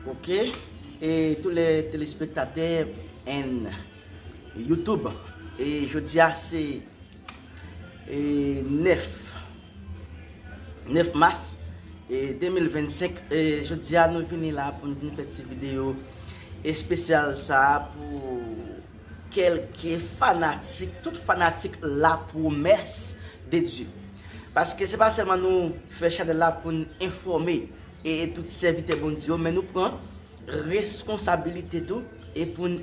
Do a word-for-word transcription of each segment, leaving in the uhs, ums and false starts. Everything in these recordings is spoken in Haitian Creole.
Ok, e tous les téléspectateurs en YouTube, e jodi a se e nèf, nèf mas e de mil vennsenk. E jodi a nou vini la pou n vin fè ti videyo espesyal sa a pou kèlke fanatik, tout fanatik la promès de Dye. Paske se pa sèlman nou fè chanèl la pou n enfòme e, e tout sèvitè Bondye yo, men nou pran reskonsabilite tou e pou n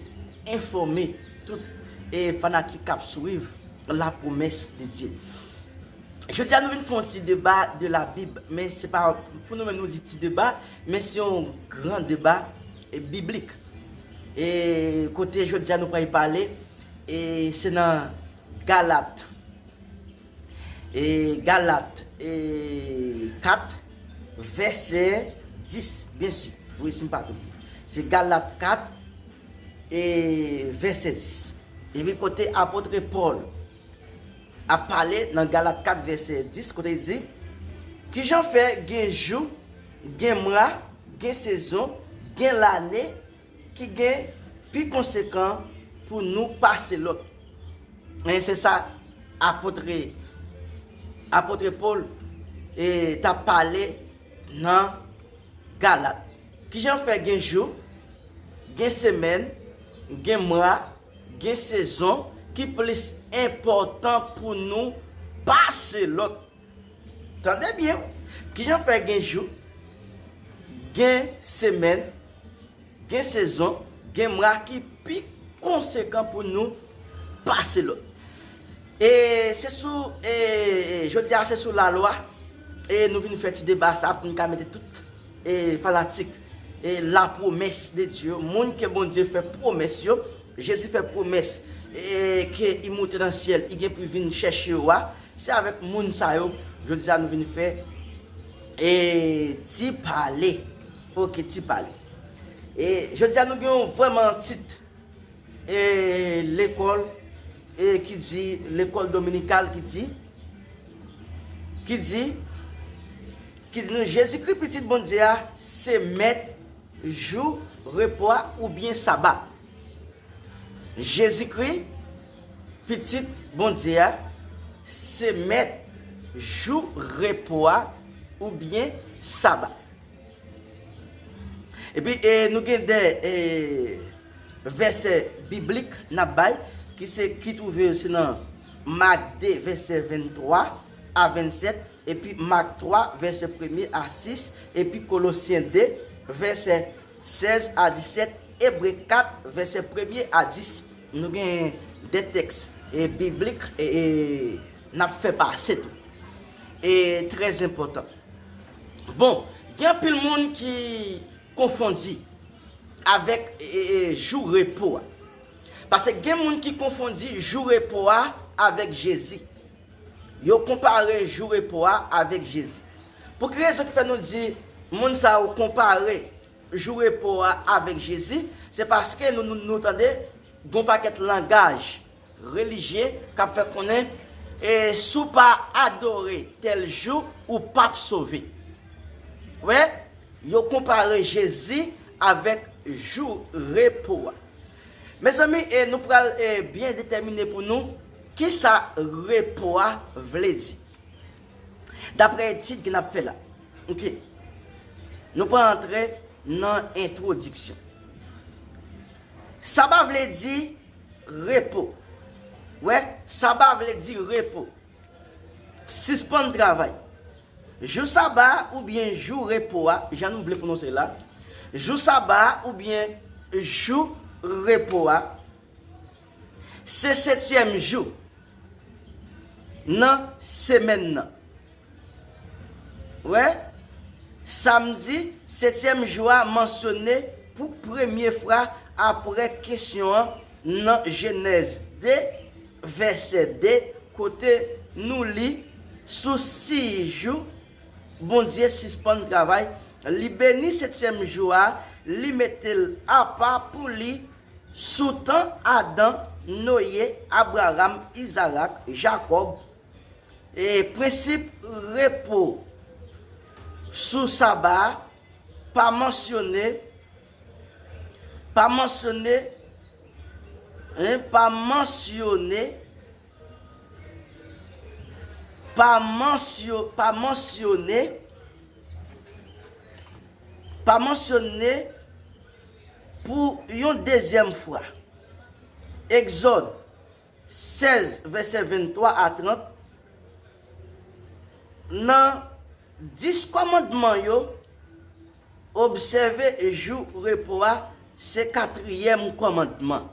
enfòme tout e fanatik k ap swiv la promès de Dye. Jodi a nou vin fè yon ti deba de la Bib, men se pa pou nou menm nou di ti deba, men se yon gran deba e biblik. E kote jodi a nou pral pale, e se nan Galat. E Galat e kat, vèsè dis, byen si. Wi, si m pa twonpe. Se Galat kat e vèsè dis. Epi kote apot Pòl ap pale nan Galat kat vèsè dis, kote li di, kijan fè gen jou, gen mwa, gen sezon, gen lane ki gen pi konsekan pou nou pase lòt? E se sa apot, apot Pòl e t ap pale nan Galat. Kijan fè gen jou, gen semèn, gen mwa, gen sezon ki plis enpòtan pou nou pase lòt? Tande byen, kijan fè gen jou, gen semèn, gen sezon, gen mwa ki pi konsekan pou nou pase lòt? E se sou, e, e, jodi a se sou lalwa, e nou vin fè ti deba sa pou n ka mete tout e fanatik e la promès de Dye yo, moun ke Bondye fè pwomès yo, Jezi fè pwomès e ke li moute nan syèl, li gen pou vin chèche yo a. Se avèk moun sa yo jodi a nou vin fè e ti pale. Ok, ti pale. E jodi a nou gen yon vrèman tit e lekòl e ki di, lekòl dominikal ki di, ki di, ki di nou Jezikri pitit Bondye a se mèt jou repo a oubyen saba. Jezikri pitit Bondye a se mèt jou repo a oubyen saba. Epi e, nou gen de e, vèsè biblik n ap bay, ki se ki twouve yo se nan Mak de vèsè venntwa a vennsèt, epi Mak twa vèsè premye a sis, epi Kolosyen de vèsè sèz a disèt, Ebre kat vèsè premye a dis. Nou gen de tèks e, biblik e, e n ap fè pase tou. E trè enpòtan. Bon, gen anpil moun ki konfondi avèk e, e, jou repo a. Paske gen moun ki konfondi jou repo a avèk Jezi. Yo konpare jou repo a avèk Jezi. Pou ki rezon ki fè nou di moun sa yo konpare jou repo a avèk Jezi? Se paske nou, nou, nou tande gon pakèt langaj relijye k ap fè konnen e si w pa adore tèl jou, ou p ap sove. Wè, yo konpare Jezi avèk jou repo a. Mezanmi, e nou pral e byen detèmine pou nou kisa repo a vle di. Daprè etid ke n ap fè la. Ok. Nou pral antre nan entwodiksyon. Saba vle di repo. Wè, saba vle di repo. Sispann travay. Jou saba a oubyen jou repo a, jan nou vle pwononse la, jou saba a oubyen jou repo a, se setyèm jou nan semèn nan. Wè, samdi, setyèm jou a mansyone pou premye fwa apre kesyon an nan Jenèz de, vèsè de, kote nou li sou sis jou, Bondye sispann travay, li beni setyèm jou a, li mete l apa pou li sou tan Adan, Noye, Abraram, Izarak, Jakòb. E prensip repo sou saba a pa mansyone pa mansyone, en, pa mansyone, pa mansyo-, pa mansyone, pa mansyone pou yon dezyèm fwa. Egzòd sèz, vèsè venntwa a trant, nan dis kòmandman yo, obsève jou repo a se katriyèm kòmandman.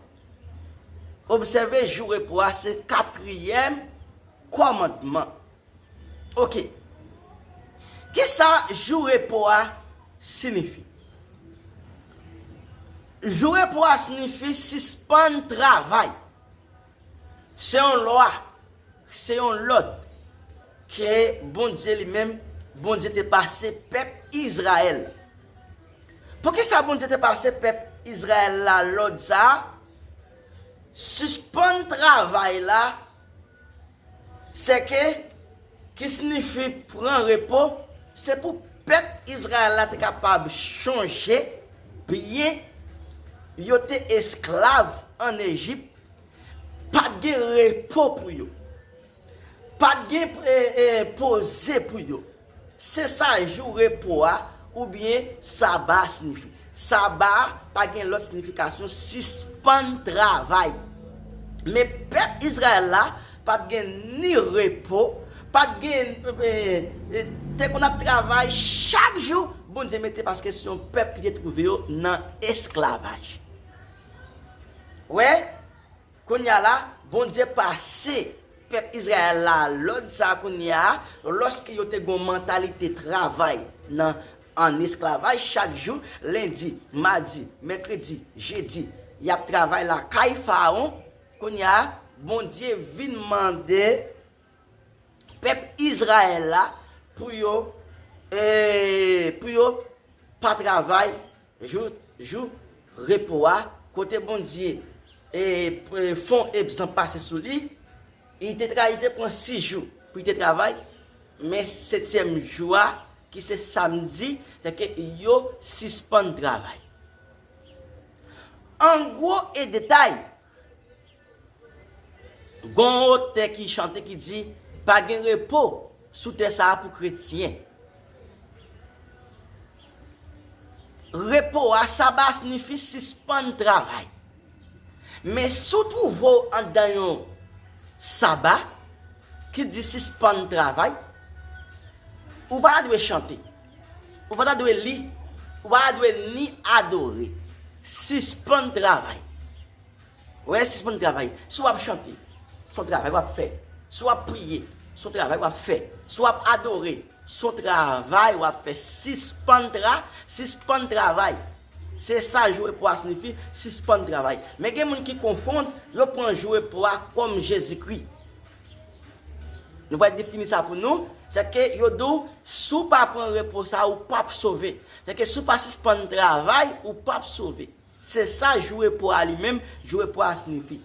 Obsève jou repo a se katriyèm kòmandman. Oke. Kisa jou repo a siyifi? Jou repo a siyifi sispann travay. Se yon lwa, se yon lòd ke Bondye li menm, Bondye te pase pèp Izrayèl. Poukisa Bondye te pase pèp Izrayèl la lòd sa a? Sispann travay la, se ke, ki siyifi pran repo, se pou pèp Izrayèl la te kapab chonje byen yo te esklav ann Ejip, pa t gen repo pou yo. Pa t gen, e, e, poze pou yo. Se sa jou repo a, oubyen saba a siyifi. Saba a pa gen lòt siyifikasyon, sispann travay. Men pèp Izrayèl la pa t gen ni repo, pa t gen, e, e, te konn ap travay chak jou, Bondye mete, paske se yon pèp ki te twouve yo nan esklavaj. Wè, kounye a la, Bondye pase pèp Izrayèl la lòd sa a kounye a, lòske yo te gen yon mantalite travay nan, ann esklavaj chak jou, lendi, madi, mèkredi, jedi, y ap travay lakay Fawon. Kounye a, Bondye vin mande pèp Izrayèl la pou yo, e, pou yo pa travay jou, jou repo a, kote Bondye, e, e, fè yon egzanp pase sou li, li te tra-, li te pran sis jou pou li te travay, men setyèm jou a, ki se samdi, se ke yo sispann travay. An gwo e detay, gen yon otè ki chante ki di, pa gen repo sou tè sa a pou kretyen. Repo a, saba a siyifi sispann travay. Men si w twouve w anndan yon saba ki di sispann travay, ou pa ta dwe chante, ou pa ta dwe li, ou pa ta dwe ni adore. Sispann travay. Wè, sispann travay. Si w ap chante, se yon travay w ap fè. Si w ap priye, se yon travay w ap fè. Si w ap adore, se yon travay w ap fè. Sispann tra-, sispann travay. Se sa jou repo a siyifi, sispann travay. Men gen moun ki konfonn, yo pran jou repo a kòm Jezikri. Nou pral defini sa pou nou, se ke yo di w, si w pa pran repo sa, ou p ap sove. Se ke si w pa sispann travay, ou p ap sove. Se sa jou repo a li menm, jou repo a siyifi.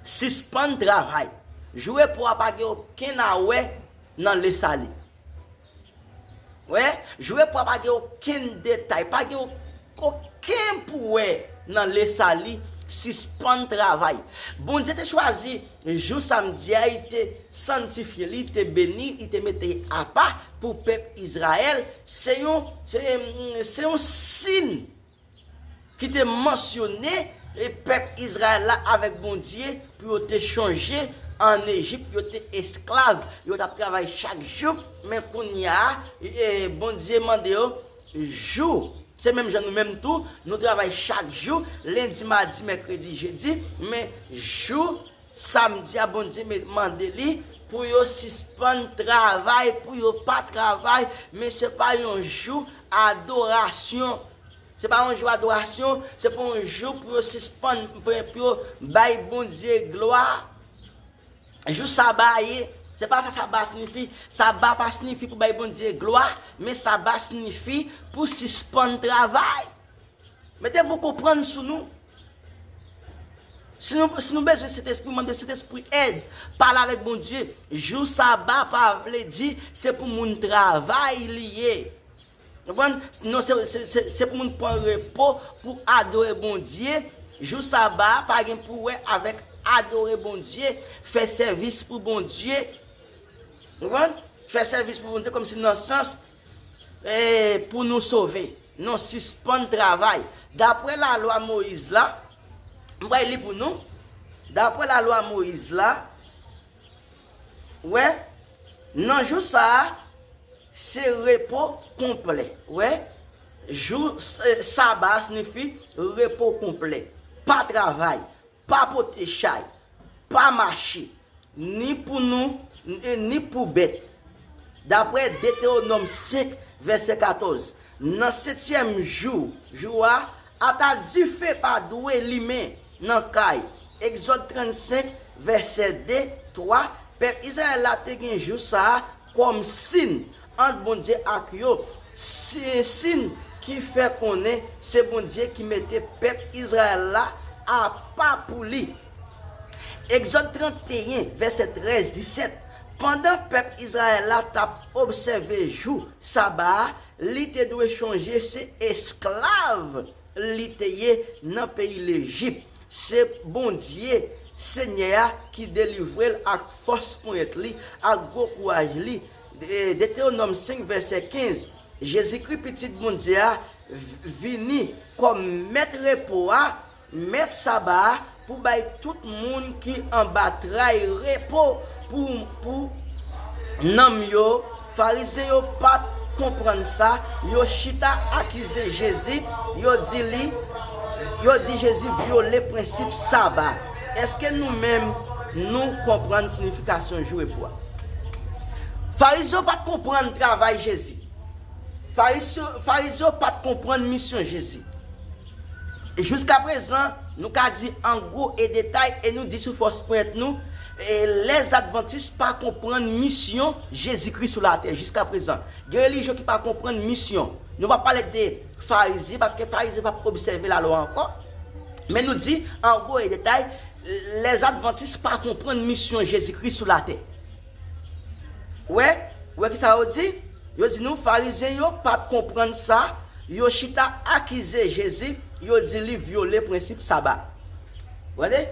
Sispann travay. Jou repo a pa gen okenn a wè nan lesali. Wè, jou repo a pa gen okenn detay, pa gen o-, okenn pou wè nan lesali, sispann travay. Bondye te chwazi jou samdi a, li te sanntifye li, li te beni, li te mete apa pou pèp Izrayèl. Se yon, se, se yon siy ki te mansyone, e, pèp Izrayèl la avèk Bondye, pou yo te chonje ann Ejip, yo te esklav, yo t ap travay chak jou, men kounye a, e, Bondye mande yo jou. Se menm jan nou menm tou, nou travay chak jou, lendi, madi, mèkredi, jedi, men jou samdi a, Bondye me-, mande li pou yo sispann travay, pou yo pa travay, men se pa yon jou adorasyon. Se pa yon jou adorasyon, se pa yon jou pou yo sispann, pou, pou yo bay Bondye glwa. Jou saba a ye, se pa sa saba a siyifi. Saba a pa siyifi pou bay Bondye glwa, men saba a siyifi pou sispann travay. Mete bon konprann sou nou. Si nou, si nou bezwen Sentespri, mande Sentespri èd, pale avèk Bondye. Jou saba pa vle di se pou moun travay li ye. Konprann? Non, se, se, se, se pou moun pran repo, pou adore Bondye. Jou saba a pa gen pou wè avèk adore Bondye, fè sèvis pou Bondye. Konprann? Fè sèvis pou Bondye kòmsi nan sans, e, pou nou sove. Non, sispann travay. Daprè lalwa Moyiz la, m pral li pou nou. Daprè lalwa Moyiz la, wè, nan jou sa a, se repo konplè. Wè, jou s-, saba a siyifi repo konplè. Pa travay, pa pote chay, pa mache, ni pou nou, ni pou bèt. Daprè Detewonòm senk, vèsè katòz, nan setyèm jou, jou a, ata dife pa dwe limen nan kay. Egzòd trannsenk, vèsè de, twa, pèp Izrayèl la te gen jou sa a kòm siy ant Bondye ak yo, si-, siy ki fè konnen se Bondye ki mete pèp Izrayèl la apa pou li. Egzòd tranteyen, vèsè trèz, disèt, pandan pèp Izrayèl la t ap obsève jou saba a, li te dwe chonje se esklav li te ye nan peyi Lejip. Se Bondye, Senyè a, ki delivre l ak fòs ponyèt li, ak gwo kouraj li. De-, Detewonòm senk, vèsè kenz, Jezikri, Pitit Bondye a, v-, vini kòm Mèt repo a, Mèt saba a, pou bay tout moun ki anba tray repo pou, pou nanm yo. Farizyen yo pa t konprann sa, yo chita akize Jezi, yo di li, yo di Jezi vyole prensip saba. Èske nou menm, nou konprann siyifikasyon jou repo a? Farizyen yo pa t konprann travay Jezi. Farizyen, Farizyen yo pa t konprann misyon Jezi. E jiskaprezan, nou ka di an gwo e detay, e nou di sou fòs ponyèt nou, e Lèzadvantis pa konprann misyon Jezikri sou latè jiskaprezan. Gen relijyon ki pa konprann misyon. Nou p ap pale de Farizyen, paske Farizyen p ap obsève lalwa ankò. Men nou di, an gwo e detay, Lèzadvantis pa konprann misyon Jezikri sou latè. Wè, wè ki sa yo di? Yo di nou, Farizyen yo pa t konprann sa, yo chita akize Jezi, yo di li vyole prensip saba. Tande?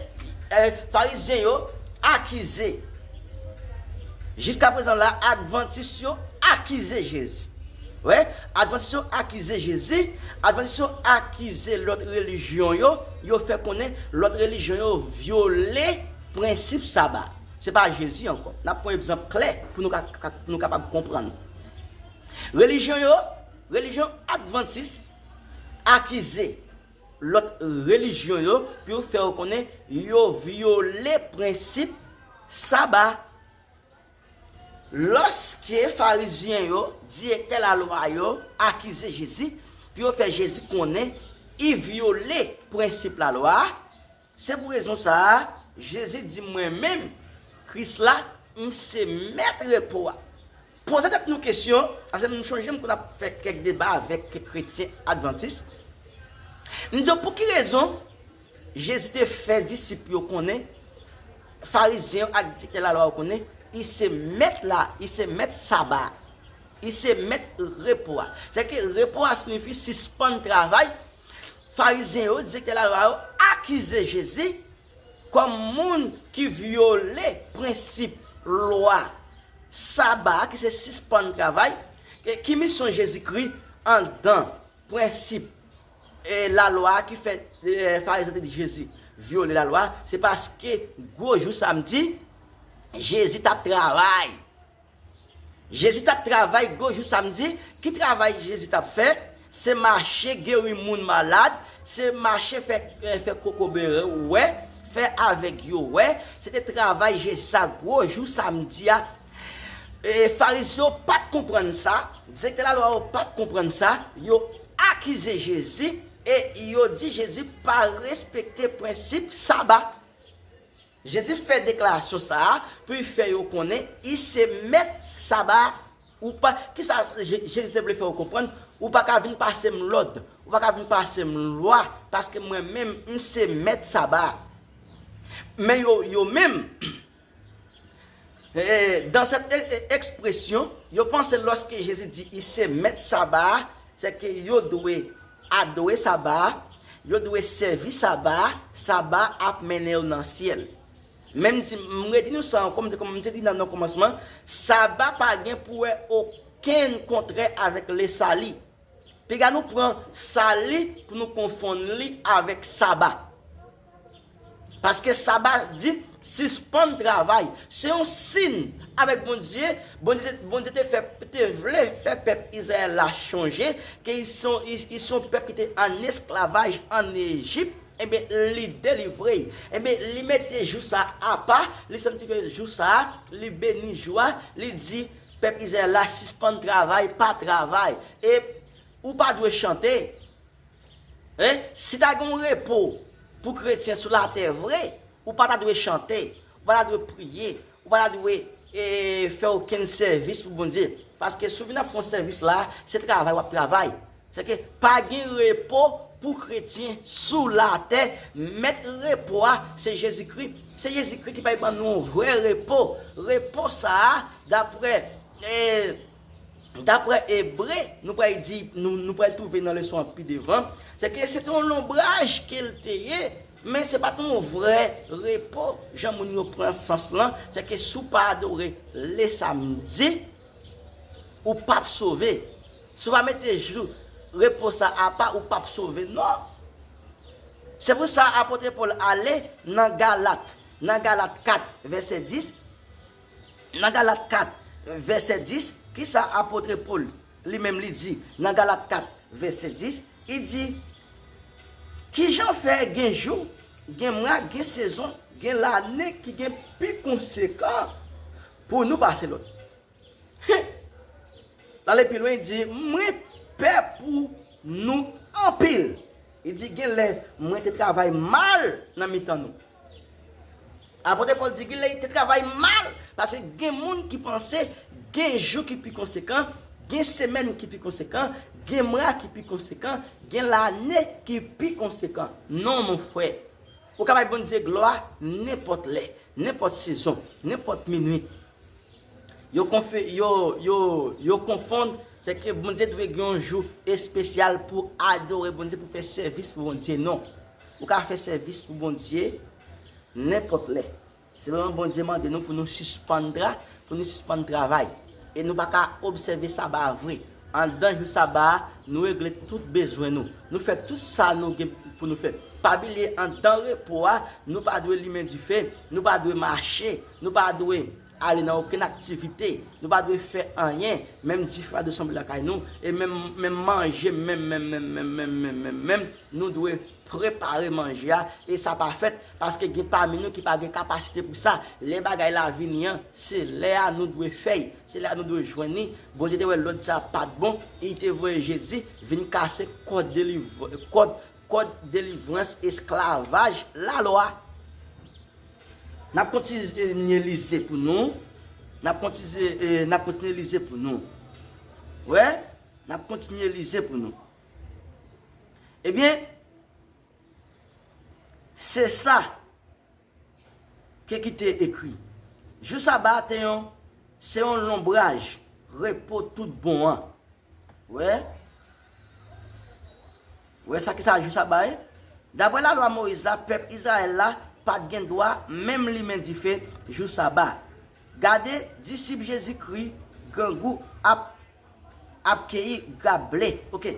Eh, Farizyen yo akize. Jiskaprezan la, Advantis yo akize Jezi. Wè, Advantis yo akize Jezi, Advantis yo akize lòt relijyon yo, yo fè konnen lòt relijyon yo vyole prensip saba. Se pa Jezi ankò. N ap pran egzanp klè pou nou ka, ka, pou nou kapab konprann. Relijyon yo, relijyon Advantis akize lòt relijyon yo pou yo fè yo konnen yo vyole prensip saba. Lòske Farizyen yo, direktè lalwa yo, akize Jezi pou yo fè Jezi konnen li vyole prensip lalwa a, se pou rezon sa a, Jezi di, mwen menm, Kris la, m se mèt repo a. Poze tèt nou kesyon, paske m chonje m konn ap fè kèk deba avèk kèk kretyen advantis. M di yo, pou ki rezon Jezi te fè disip yo konnen, Farizyen yo ak direktè lalwa yo konnen, li se mèt la, li se mèt saba a, li se mèt repo a. Sèke repo a siyifi sispann travay. Farizyen yo, direktè lalwa yo akize Jezi kòm moun ki vyole prensip lwa saba a, ki se sispann travay. Ki, ki misyon Jezikri anndan prensip, e, lalwa a ki fè, e, Farizyen te di Jezi vyole lalwa a? Se paske gwo jou samdi, Jezi t ap travay. Jezi t ap travay gwo jou samdi. Ki travay Jezi t ap fè? Se mache geri moun malad, se mache fè, eh, fè kokobe wè, fè avèg yo wè. Se te travay Jezi sa gwo jou samdi a. E Farizyen yo pa t konprann sa, direktè lalwa yo pa t konprann sa, yo akize Jezi e yo di Jezi pa respekte prensip saba. Jezi fè deklarasyon sa a pou l fè yo konnen li se mèt saba a. Ou pa, kisa Je-, Jezi te vle fè yo konprann? Ou pa ka vin pase m lòd, ou pa ka vin pase m lwa, paske mwen menm, m se mèt saba a. Men yo, yo menm, eh, dans cette e-, e-, expression, yo panse lòske Jezi di li se mèt saba a, se ke yo dwe adore Saba a, yo dwe sèvi Saba a, Saba a ap mennen yo nan syèl. Men m di, m redi nou sa ankò, m te, kòm m te di nan, nan kòmansman, Saba pa gen pou wè okenn kontrè avèk lesali. Piga nou pran sali pou nou konfonn li avèk Saba. Paske Saba di sispann travay. Se yon siy avèk Bondye. Bondye, Bondye te fè, te vle fè pèp Izrayèl la chonje ke ils sont, ils, ils sont pèp ki te an esklavaj an Ejip. Ebyen, li delivre. Ebyen, li mete jou sa apa, li sanktifye jou sa, li beni jou a, li di pèp Izrayèl la sispann travay, pa travay. E ou pa dwe chante. E si ta gen yon repo pou kretyen sou latè vre, ou pa ta dwe chante, ou pa ta dwe priye, ou pa ta dwe e, fè okenn sèvis pou Bondye. Paske si w vin ap fè yon sèvis la, se travay w ap travay. Se ke pa gen repo pou kretyen sou latè. Mèt repo a, se Jezikri. Se Jezikri ki bay ban nou yon vrè repo. Repo sa a, daprè, e, daprè Ebre, nou pral di, nou, nou pral twouve nan leson an pi devan, se ke se te yon lonbraj ke l te ye, men se pa t yon vrè repo, jan moun yo pran sans lan, se ke si w pa adore le samdi, ou p ap sove. Si w pa mete jou repo sa apa, ou p ap sove non. Se pou sa apot Pòl ale nan Galat, nan Galat kat, vèsè dis, nan Galat kat, vèsè dis, kisa apot Pòl li menm li di nan Galat kat, vèsè dis? Li di, kijan fè gen jou, gen mwa, gen sezon, gen lane ki gen pi konsekan pou nou pase lòt? L ale pi lwen, li di, mwen pè pou nou anpil. Li di, gen lè mwen te travay mal nan mitan nou. Apot Pòl di, gen lè li te travay mal, paske gen moun ki panse gen jou ki pi konsekan, gen semèn ki pi konsekan, gen mwa ki pi konsekan, gen lane ki pi konsekan. Non, mon frè. Ou ka bay Bondye glwa nenpòt lè, nenpòt sezon, nenpòt minit. Yo konfe-, yo, yo, yo konfonn, se ke Bondye dwe gen yon jou espesyal pou adore Bondye, pou fè sèvis pou Bondye. Non. Ou ka fè sèvis pou Bondye nenpòt lè. Senpleman, Bondye mande nou pou nou sispann tra-, pou nou sispann travay. E nou pa ka obsève Saba a vre. Anndan jou Saba a, nou regle tout bezwen nou. Nou fè tout sa nou gen pou nou fè. Pa bliye, anndan repo a, nou pa dwe limen dife, nou pa dwe mache, nou pa dwe ale nan okenn aktivite, nou pa dwe fè anyen, menm dife pa dwe sanble lakay nou, e menm, menm manje, menm, menm, menm, nou dwe prepare manje a, e sa pa fèt, paske gen pami nou ki pa gen kapasite pou sa. Lè bagay la vini an, se lè a nou dwe fè l, se lè a nou dwe jwenn li. Bondye te wè lòd sa a pa t bon, e li te voye Jezi vin kase kòd deliv-, kòd, kòd delivrans, esklavaj lalwa. N ap kontinye lize pou nou. N ap kontinye, e, n ap kontinye lize pou nou. Wè, n ap kontinye lize pou nou. Ebyen, se sa ke ki te ekri. Jou Saba a te yon, se yon lonbraj repo tout bon an. Wè? Wè sa ki sa jou Saba ye? Daprè lalwa Moyiz la, pèp Izrayèl la pa t gen dwa menm limen dife jou Saba. Gade disip Jezikri grangou ap, ap keyi grab ble. Oke.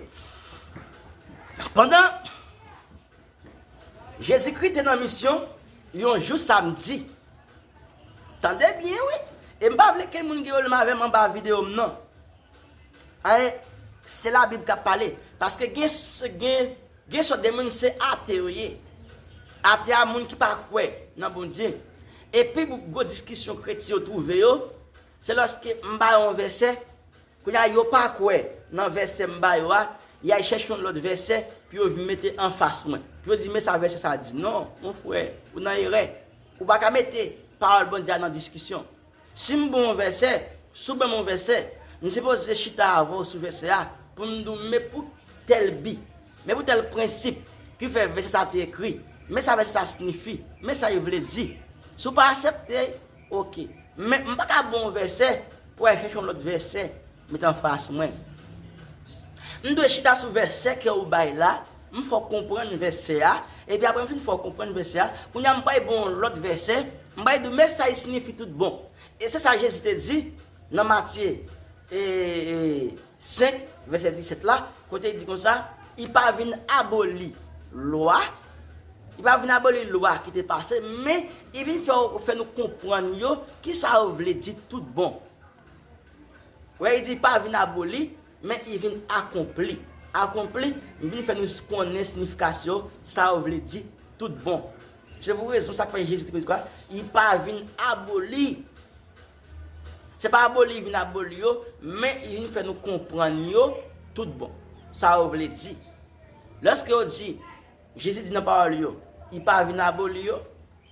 Pandan Jezikri te nan misyon yon jou samdi. Tande byen, wi. E m pa vle ke moun gen pwoblèm avè m anba videyo m nan. Ay, se Labib k ap pale. Paske gen, gen, gen sòt de moun se ate yo ye. Ate a moun ki pa kwè nan Bondye. E pi gwo diskisyon kretyen yo twouve yo, se lòske m ba yo yon vèsè, kounye a, yo pa kwè nan vèsè m ba yo a, y al chèche yon lòt vèsè pou yo vin mete anfas mwen. Pou yo di, men sa vèsè sa a di. Non, mon frè, ou nan erè. Ou pa ka mete pawòl Bondye a nan diskisyon. Si m ba w yon vèsè, si w ban m yon vèsè, m sipoze chita avè w sou vèsè a pou m di w, men pou tèl bi, men pou tèl prensip ki fè vèsè sa a te ekri, men sa vèsè sa a siyifi, men sa l vle di. Si w pa aksepte, oke. Men m pa ka ba w yon vèsè pou w al chèche yon lòt vèsè met anfas mwen. M dwe chita sou vèsè ke ou bay la, m fè w konprann vèsè a, epi apre m fin fè w konprann vèsè a, kounye a m pral ba w yon lòt vèsè, m pral di w men sa li siyifi tout bon. E se sa Jezi te di nan Matye, e, e, senk, vèsè disèt la, kote li di konsa, li pa vin aboli lwa, li pa vin aboli lwa ki te pase, men li vin fè, fè nou konprann yo, ki sa yo vle di tout bon. Wè, li di pa vin aboli, men li vin akonpli. Akonpli, vin fè nou konnen siyifikasyon sa yo vle di tout bon. Se pou rezon sa k fè Jezi te di kwa? Li pa vin aboli. Se pa aboli li vin aboli yo, men li vin fè nou konprann yo tout bon. Sa yo vle di. Lèske yo di, Jezi di nan pawòl yo, li pa vin aboli yo.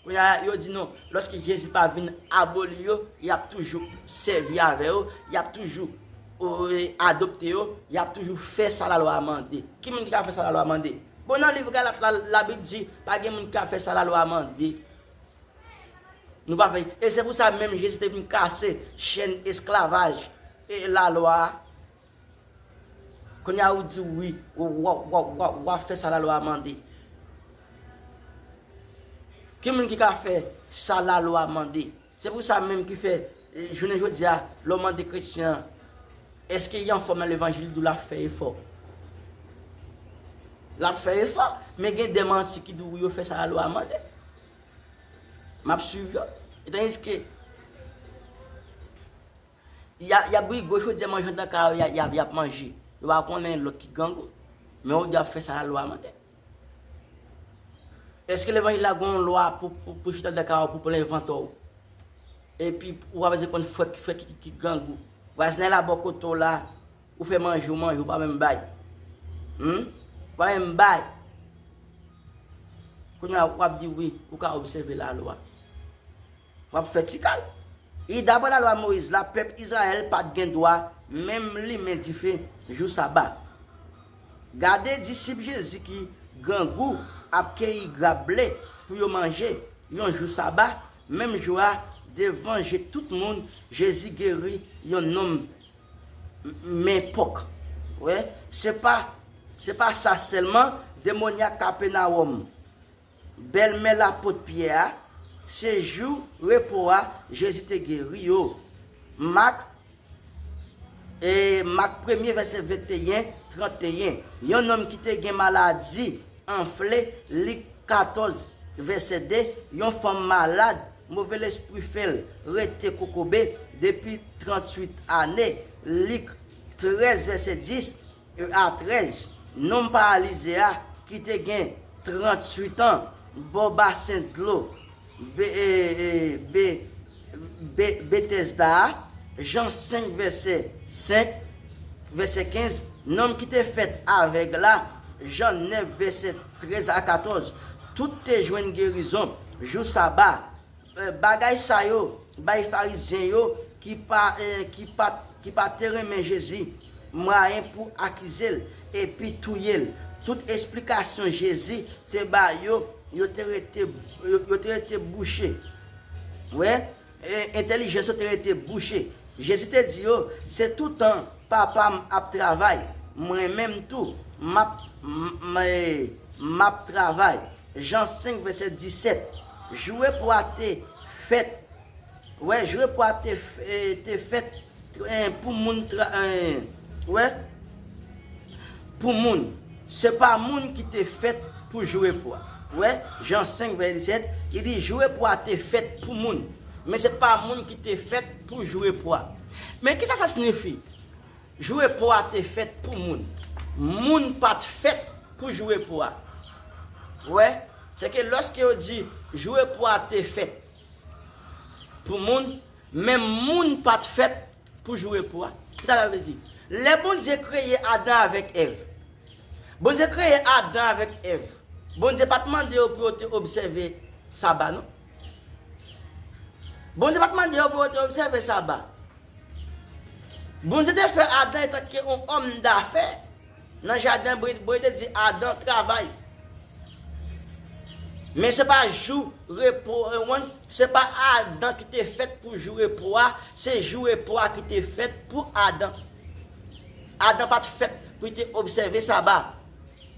Kounye a, yo di nou, lòske Jezi pa vin aboli yo, y ap toujou sèvi avè yo, y ap toujou, e, adopte yo, y ap toujou fè sa lalwa a mande. Ki moun ki ka fè sa lalwa a mande? Bon, nan liv Galat la, Labib di, pa gen moun ki ka fè sa lalwa a mande. Nou pa fè. E se pou sa menm Jezi te vin kase chèn esklavaj e lalwa a. Kounye a ou di wi, w, w, w, w, w ap fè sa lalwa a mande. Ki moun ki ka fè sa lalwa a mande? Se pou sa menm ki fè, e, jounen jodi a, lè w mande kretyen an, èske li anfòm nan levanjil, li di w l ap fè efò. L ap fè efò, men gen de manti ki di w yo fè sa lalwa a mande. M ap swiv yo. E tandiske y a, y ap brigo jodi a manje anndan kay yo, y a, y a, y ap manje. Yo pa konnen lòt ki grangou. Men yo di y ap fè sa lalwa a mande. Èske levanjil la gen yon lwa pou, pou, pou chita anndan kay ou, pou plen vant ou? Epi ou pa bezwen konn frè, frè ki, ki, ki grangou. Vwazinay la bò kote w la, ou fè manje, ou manje, ou pa menm bay. Hmm? Ou pa menm bay. Kounye a, w ap di wi, ou ka obsève lalwa. W ap fè ti kal. E daprè lalwa Moyiz la, pèp Izrayèl pa t gen dwa menm limen dife jou saba. Gade disip Jezi ki grangou ap keyi grab ble pou yo manje yon jou saba, menm jou a, devan je tout moun, Jezi geri yon nonm men pòk. Wè, se pa, se pa sa sèlman, demonyak Kapenawòm, bèlmè lapot Pyè a, se jou repo a, Jezi te geri yo. Mak, e, Mak premye, vèsè venteyen, tranteyen. Yon nonm ki te gen maladi anfle, Lik katòz, vèsè de, yon fanm malad, move lespri fè l rete kokobe depi tranntuit ane, Lik trèz, vèsè dis a trèz, nonm paralize a ki te gen tranntuit an bò basen dlo Be-, e, e, Be-, Be-, Betèsda a, Jan senk, vèsè senk, vèsè kenz, nonm ki te fèt avèg la, Jan nèf, vèsè trèz a katòz, tout te jwenn gerizon jou saba. E, bagay sa yo bay Farizyen yo ki pa, e, ki pa, ki pa te renmen Jezi mwayen pou akize l epi touye l. Tout esplikasyon Jezi te ba yo, yo te rete, yo, yo te rete bouche. Wè, e, entèlijans yo te rete bouche. Jezi te di yo, se toutan Papa m ap travay, mwen menm tou, m ap, m, m, e, m ap travay. Jan senk, vèsè disèt. Jou repo a te fèt. Wè, jou repo a te, e, te fèt, e, pou moun tra-, e, wè, pou moun. Se pa moun ki te fèt pou jou repo a. Wè, Jan senk, vèsè disèt, li di, jou repo a te fèt pou moun, men se pa moun ki te fèt pou jou repo a. Men kisa sa siyifi? Jou repo a te fèt pou moun. Moun pa t fèt pou jou repo a. Wè, se ke lòske yo di jou repo a te fèt pou moun, men moun pa t fèt pou jou repo a. Kisa sa vle di? Lè Bondye kreye Adan avèk Èv, Bondye kreye Adan avèk Èv. Bondye pa t mande yo pou yo te obsève Saba, non. Bondye pa t mande yo pou yo te obsève Saba. Bondye te fè Adan antanke yon òm dafè nan jaden, Bondye te di Adan travay. Men se pa jou repo, e, wan, se pa Adan ki te fèt pou jou repo a, se jou repo a ki te fèt pou Adan. Adan pa t fèt pou li te obsève Saba.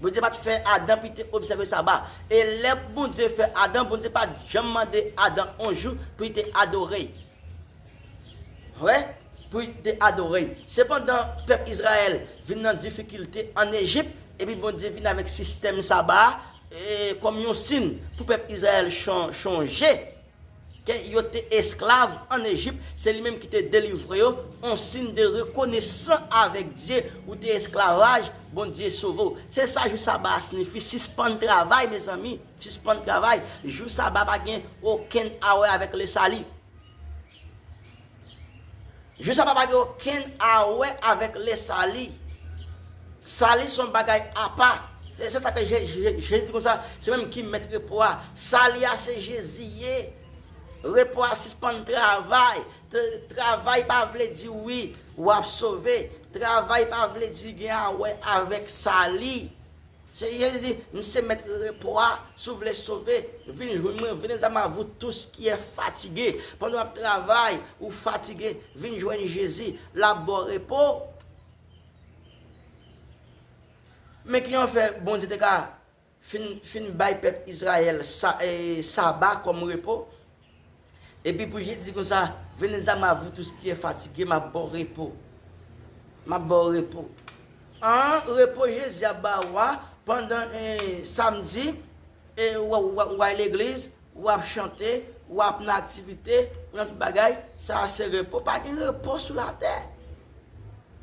Bondye pa t fè Adan pou li te obsève Saba. E lè Bondye fè Adan, Bondye pa t janm mande Adan yon jou pou li te adore l. Wè, pou li te adore l. Sepandan, pèp Izrayèl vin nan difikilte ann Ejip, epi Bondye vin avèk sistèm Saba a, e, kòm yon siy pou pèp Izrayèl chon-, chonje ke yo te esklav ann Ejip, se li menm ki te delivre yo, yon siy de rekonesan avèk Dye, ou te esklavaj, Bondye sove w. Se sa jou Saba a siyifi, sispann travay, mezanmi, sispann travay. Jou Saba pa gen okenn a wè avèk lesali. Jou Saba pa gen okenn a wè avèk lesali. Sali se yon bagay apa. E se sa ke Je-, Je-, Jezi di konsa, se menm ki mèt repo a. Sali a se Jezi ye. Repo a sispann travay. Tra-, travay pa vle di wi, w ap sove. Travay pa vle di gen a wè avèk sali. Se Jezi di, m se mèt repo a, si w vle sove, vin jwenn mwen, venez à moi, vous tous qui êtes fatigués. Pandan w ap travay, ou fatige, vin jwenn Jezi, l ap ba w repo. Men ki jan fè Bondye te ka fin, fin bay pèp Izrayèl sa, e, Saba kòm repo? Epi pou Jezi di konsa, venez à moi, vous tous qui êtes fatigués, m ap ba w repo. M ap ba w repo. An, repo Jezi ap ba w a pandan, e, samdi, e, w, w, w al legliz, w ap chante, w ap nan aktivite, w nan tout bagay, sa a se repo. Pa gen repo sou latè.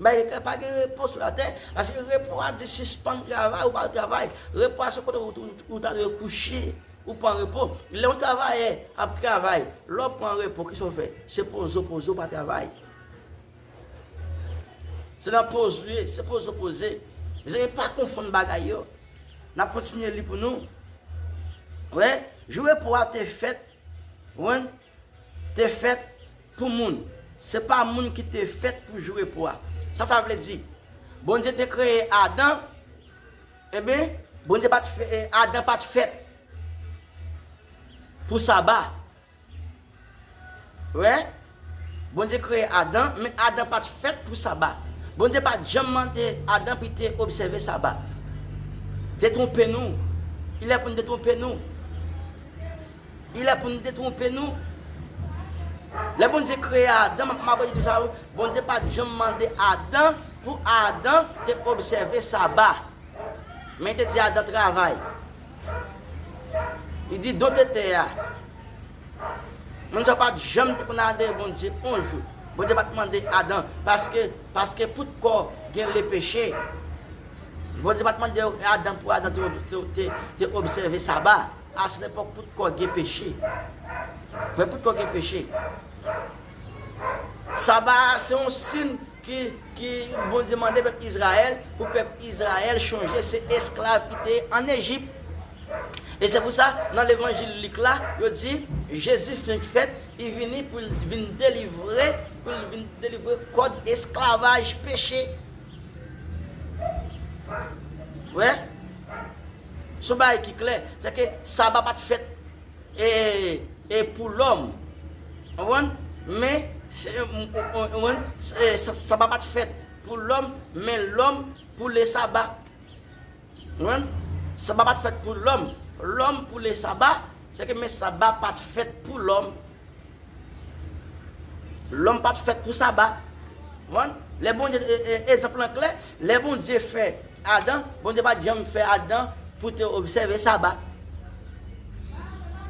Bay, pa gen repo sou latè, paske repo a di sispann travay, ou pa travay. Repo a se kote ou, ou, ou ta dwe kouche, ou pran repo. Lè yon travayè ap travay, lè w pran repo, kisa w fè? Se poze w poze, w pa travay. Se nan poze w ye, se poze w poze. Mezanmi, pa konfonn bagay yo. N ap kontinye li pou nou. Wè, jou repo a te fèt, wè, te fèt pou moun. Se pa moun ki te fèt pou jou repo a. Sa sa vle di? Bondye te kreye Adan, ebyen, Bondye pa t fè, Adan pa t fèt pou Saba. Wè, Bondye kreye Adan, men Adan pa t fèt pou Saba. Bondye pa t janm mande Adan pou l te obsève Saba. Detwonpe nou. Il est pou n detwonpe nou. Il est pou n detwonpe nou. Lè Bondye kreye Adan, m ap, m ap di sa, Bondye pa t janm mande Adan pou Adan te obsève Saba. Men li te di Adan travay. Li di dote tè a. Moun sa pa t janm te konn adore Bondye yon jou. Bondye pa t mande Adan, paske, paske poukò gen le peche. Bondye pa t mande Adan pou Adan te, te, te, te obsève Saba. A sèt epòk, poukò gen peche. Men poukò gen peche. Saba a se yon siy ki, ki Bondye mande pèp Izrayèl, pou pèp Izrayèl chonje se esklav ki te ye ann Ejip. E se pou sa, nan levanjil Lik la, yo di, Jezi fin fèt, li vini pou l vin delivre, pou l vin delivre kòd esklavaj peche. Wè? Se yon bagay ki klè, se ke Saba pa t fèt e, e pou lòm. Konprann? Men, se, konprann? Se, sa, Saba pa t fèt pou lòm, men lòm pou le Saba. Konprann? Saba pa t fèt pou lòm, lòm pou le Saba. Se ke men Saba pa t fèt pou lòm. Lòm pa t fèt pou Saba. Konprann? Lè Bondye, e, e, egzanp lan klè, lè Bondye fè Adan, Bondye pa t janm fè Adan pou te obsève Saba.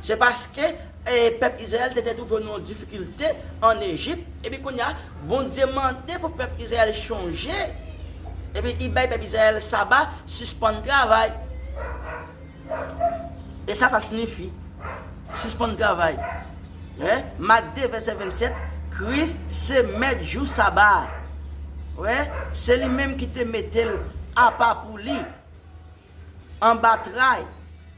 Se paske, e, pèp Izrayèl te, te twouve yo nan yon difikilte ann Ejip, epi kounye a, Bondye mande pou pèp Izrayèl chonje, epi li bay pèp Izrayèl Saba, sispann travay. E sa, sa siyifi, sispann travay. Wè, Mak de, vèsè vennsèt, Kris se mèt jou Saba a. Wè, se li menm ki te mete l apa pou li. Anba tray,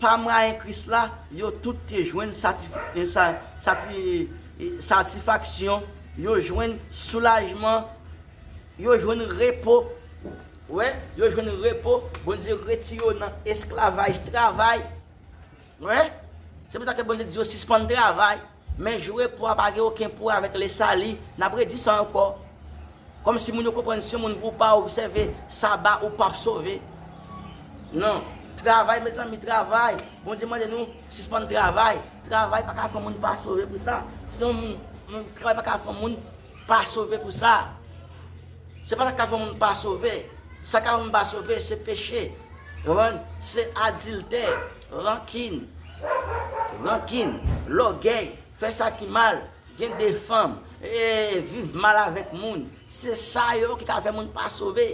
pa mwayen Kris la, yo tout te jwenn satifi-, sa-, sati-, satisfaksyon, yo jwenn soulajman, yo jwenn repo. Wè, yo jwenn repo. Bondye retire yo nan esklavaj travay. Wè, se pou sa ke Bondye di yo sispann travay. Men jou repo a pa gen okenn pou wè avèk lesali. N ap redi sa ankò. Kòmsi moun yo konprann si yon moun ou pa obsève saba, ou p ap sove. Non. Travay, mezanmi, travay. Bondye mande nou sispann travay. Travay pa ka fè moun pa sove pou sa. Si yon moun, moun, travay pa ka fè moun pa sove pou sa. Se pa sa k ka fè moun pa sove. Sa k ka fè moun pa sove, se peche. Ou konprann? Se adiltè, rankin, rankin, lògèy, fè sa ki mal, gen de fanm, e, viv mal avèk moun. Se sa yo ki ka fè moun pa sove.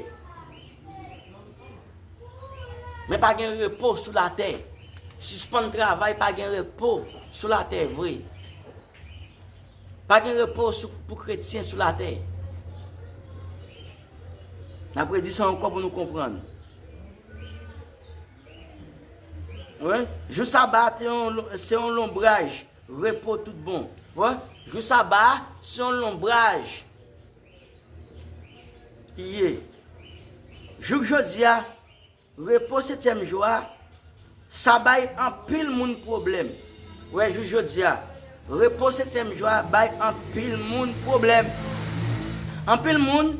Men pa gen repo sou latè. Sispann travay, pa gen repo sou latè vre. Pa gen repo sou, pou kretyen sou latè. N ap redi sa ankò pou nou konprann. Wi, jou saba a te yon lo-, se yon lonbraj repo tout bon. Wi, jou saba a se yon lonbraj li ye. Jouk jodi a, repo setyèm jou a, sa bay anpil moun pwoblèm. Wè, jouk jodi a, repo setyèm jou a bay anpil moun pwoblèm. Anpil moun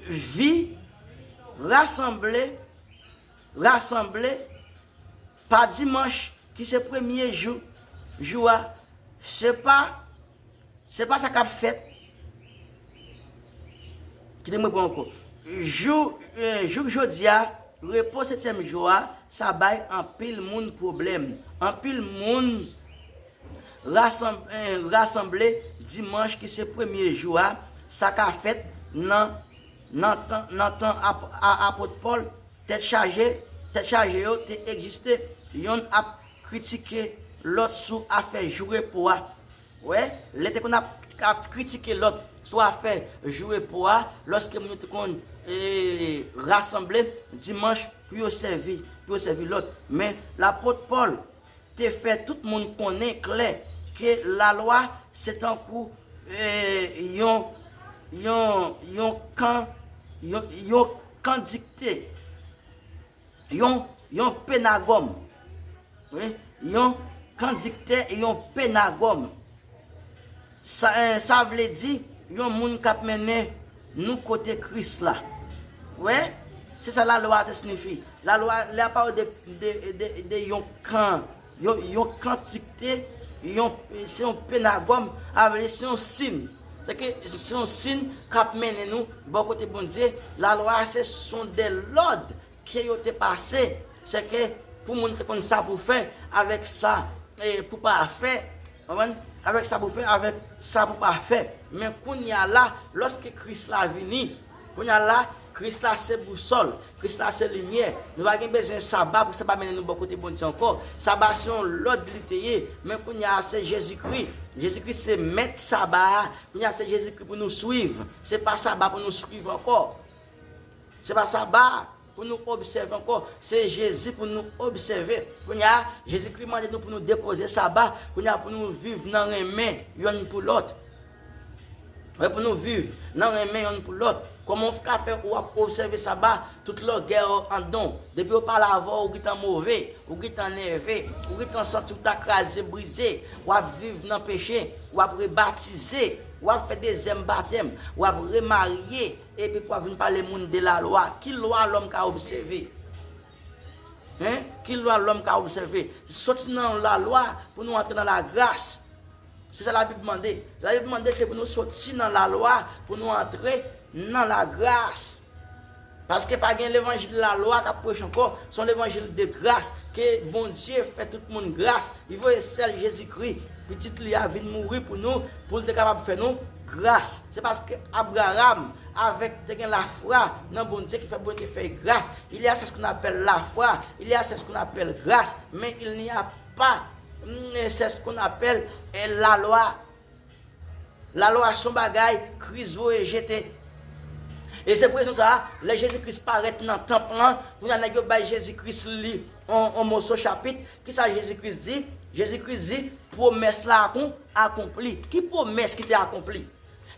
vi rasanble, rasanble pa dimanch ki se premye jou, jou a. Se pa, se pa sa k ap fèt. Kite m reprann ankò. Jou, eh, jouk jodi a, repo setyèm jou a, sa bay anpil moun pwoblèm. Anpil moun rasanm-, eh, rasanble dimanch ki se premye jou a, sa ka fèt nan, nan tan, nan tan ap-, a-, apot Pòl, tèt chaje, tèt chaje yo te egziste, yonn ap kritike lòt sou afè jou repo a. Wè, lè te konn ap, ap kritike lòt sou afè jou repo a, lòske moun yo te konn, e, rasanble dimanch pou yo sèvi, pou yo sèvi lòt. Men lapot Pòl te fè tout moun konnen klè ke lalwa se tankou, e, yon, yon, yon kan, yon, yon kan dikte, yon, yon penagòm. Wi, yon kan dikte, yon penagòm. Sa, eh, sa vle di yon moun k ap mennen nou kote Kris la. Wè, se sa lalwa a te siyifi. Lalwa, lè a pale de, de, de, de yon kan, yon, yon kantite, yon, se yon penagòm, sa vle di se yon siy. Se ke se yon siy k ap mennen nou bò kote Bondye. Lalwa a se sont des lòd ke yo te pase, se ke pou moun te konn sa pou fè avèk sa, e, pou pa fè, konprann? Avèk sa pou fè, avèk sa pou pa fè. Men kounye a la, lòske Kris la vini, kounye a la, Kris la se bousòl, Kris la se limyè. Nou pa gen bezwen saba pou saba mennen nou bò kote Bondye ankò. Saba se yon lòd li te ye, men kounye a se Jezikri. Jezikri se mèt saba a. Kounye a se Jezikri pou nou swiv. Se pa saba pou nou swiv ankò. Se pa saba pou nou obsève ankò, se Jezi pou nou obsève. Kounye a, Jezikri mande nou pou nou depoze saba, kounye a pou nou viv nan renmen yonn pou lòt. Wi, pou nou viv nan renmen yonn pou lòt. Kòman w ka fè ou ap obsève saba, tout lògèy ou andan w? Depi yo pale avè w, ou gentan move, ou gentan nève, ou gentan santi w ta kraze, brize, w ap viv nan peche, w ap rebatize, w ap fè dezyèm batèm, w ap remarye, epi pou w ap vin pale moun de lalwa. Ki lwa lòm ka obsève? Hein? Ki lwa lòm ka obsève? Soti nan lalwa pou nou antre nan lagras. Se sa Labib mande. Labib mande se pou nou soti nan lalwa pou nou antre nan lagras. Paske pa gen levanjil lalwa k ap preche ankò, se yon levanjil de gras, ke Bondye fè tout moun gras. Li voye sèl Jezikri, pitit li a, vin mouri pou nou, pou l te kapab fè nou gras. Se paske Abraram avèk te gen lafwa nan Bondye ki fè Bondye fè l gras. Il y a, c'est ce qu'on appelle la foi, il y a, c'est ce qu'on appelle grâce, mais il n'y a pas, mm, c'est ce qu'on appelle, eh, la loi. Lalwa se yon bagay Kris voye jete. E se pou rezon sa a, lè Jezi Kris parèt nan tanp lan, kounye a nèg yo bay Jezi Kris li on, on moso chapit. Kisa Jezi Kris di? Jezi Kris di, pwomès la akon-, akonpli. Ki pwomès ki te akonpli?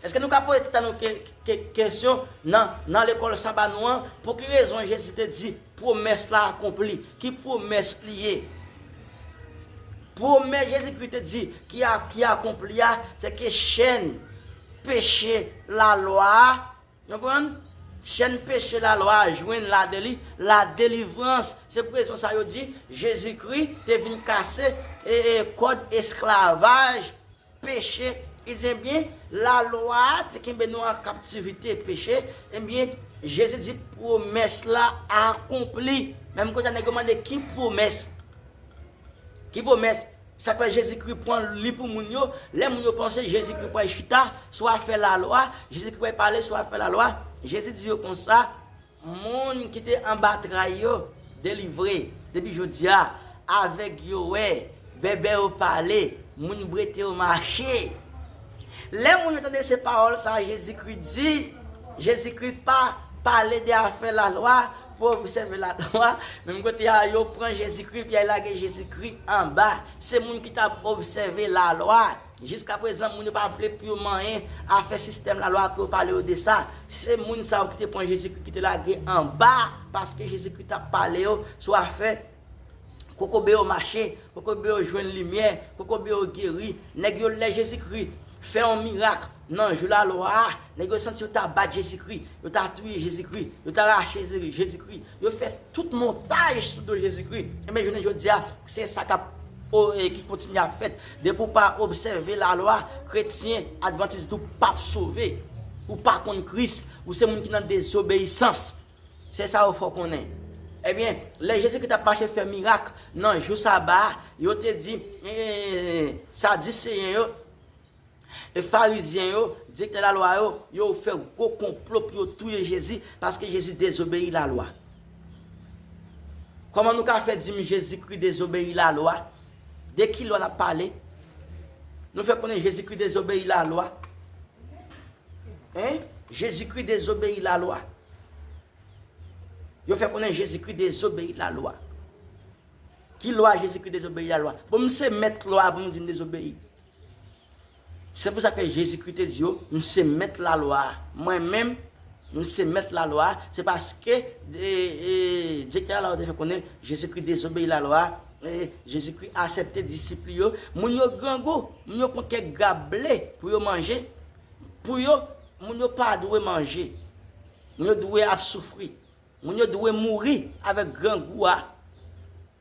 Èske nou ka poze tèt nou ke, ke, kesyon nan, nan lekòl saba nou an, pou ki rezon Jezi te di, pwomès la akonpli? Ki pwomès li ye? Pwomès Jezikri te di ki a, ki akonpli a, se ke chèn, peche lalwa a. Konprann? Chèn peche lalwa a jwenn ladeli-, ladelivrans. Se pou rezon sa yo di, Jezikri te vin kase, e, e, kòd esklavaj peche. Li di, ebyen, lalwa a te kenbe nou an kaptivite peche. Ebyen, Jezi di pwomès la akonpli. Menm kote a nèg yo mande ki pwomès? Ki pwomès? Sa fè Jezikri pran li pou moun yo. Lè moun yo panse Jezikri pral chita, sou afè lalwa, Jezikri pral pale sou afè lalwa. Jezi di yo konsa, moun ki te anba tray yo delivre. Depi jodi a, avèg yo wè, bèbè yo pale, moun brete yo mache. Lè moun yo tande se pawòl sa Jezikri di, Jezikri pa pale de afè lalwa, pou obsève lalwa. Menm kote a, yo pran Jezikri, epi y al lage Jezikri anba. Se moun ki t ap obsève lalwa. Jiskaprezan, moun yo pa vle pou yo manyen afè sistèm lalwa pou yo pale yo de sa. Se moun sa yo ki te pran Jezikri, ki te lage anba, paske Jezikri t ap pale yo sou afè kokobe yo mache, kokobe yo jwenn limyè, kokobe yo geri. Nèg yo, lè Jezikri fè yon mirak nan jou lalwa a, nèg yo santi yo ta bat Jezikri, yo ta touye Jezikri, yo ta rache Jezi-, Jezikri, yo fè tout montaj sou do Jezikri. Ebyen, jounen jodi a, se sa k ap, o, e, ki kontinye ap fèt. Depi w pa obsève lalwa, kretyen, advantis di w p ap sove. Ou pa konn Kris, ou se moun ki nan dezobeyisans. Se sa yo fè w konnen. Ebyen, lè Jezikri t ap mache fè mirak nan jou saba a, yo te di, e, Sadiseyen yo, e Farizyen yo, direktè lalwa yo, yo fè gwo konplo pou yo touye Jezi, paske Jezi dezobeyi lalwa. Kòman nou ka fè di m Jezikri dezobeyi lalwa? De ki lwa n ap pale? Nou fè konnen Jezikri dezobeyi lalwa. Hein? Jezikri dezobeyi lalwa. Yo fè konnen Jezikri dezobeyi lalwa. Ki lwa Jezikri dezobeyi lalwa? Bon, m se mèt lwa a pou nou di m dezobeyi. Se pou sa ke Jezikri te di yo, m se mèt lalwa a. Mwen menm, m se mèt lalwa a. Se paske, e, e, direktè lalwa yo te fè konnen Jezikri dezobeyi lalwa a. E, Jezikri asèpte disip li yo. Moun yo grangou, moun yo pran kèk grab ble pou yo manje. Pou yo, moun yo pa dwe manje. Moun yo dwe ap soufri. Moun yo dwe mouri avèk grangou a.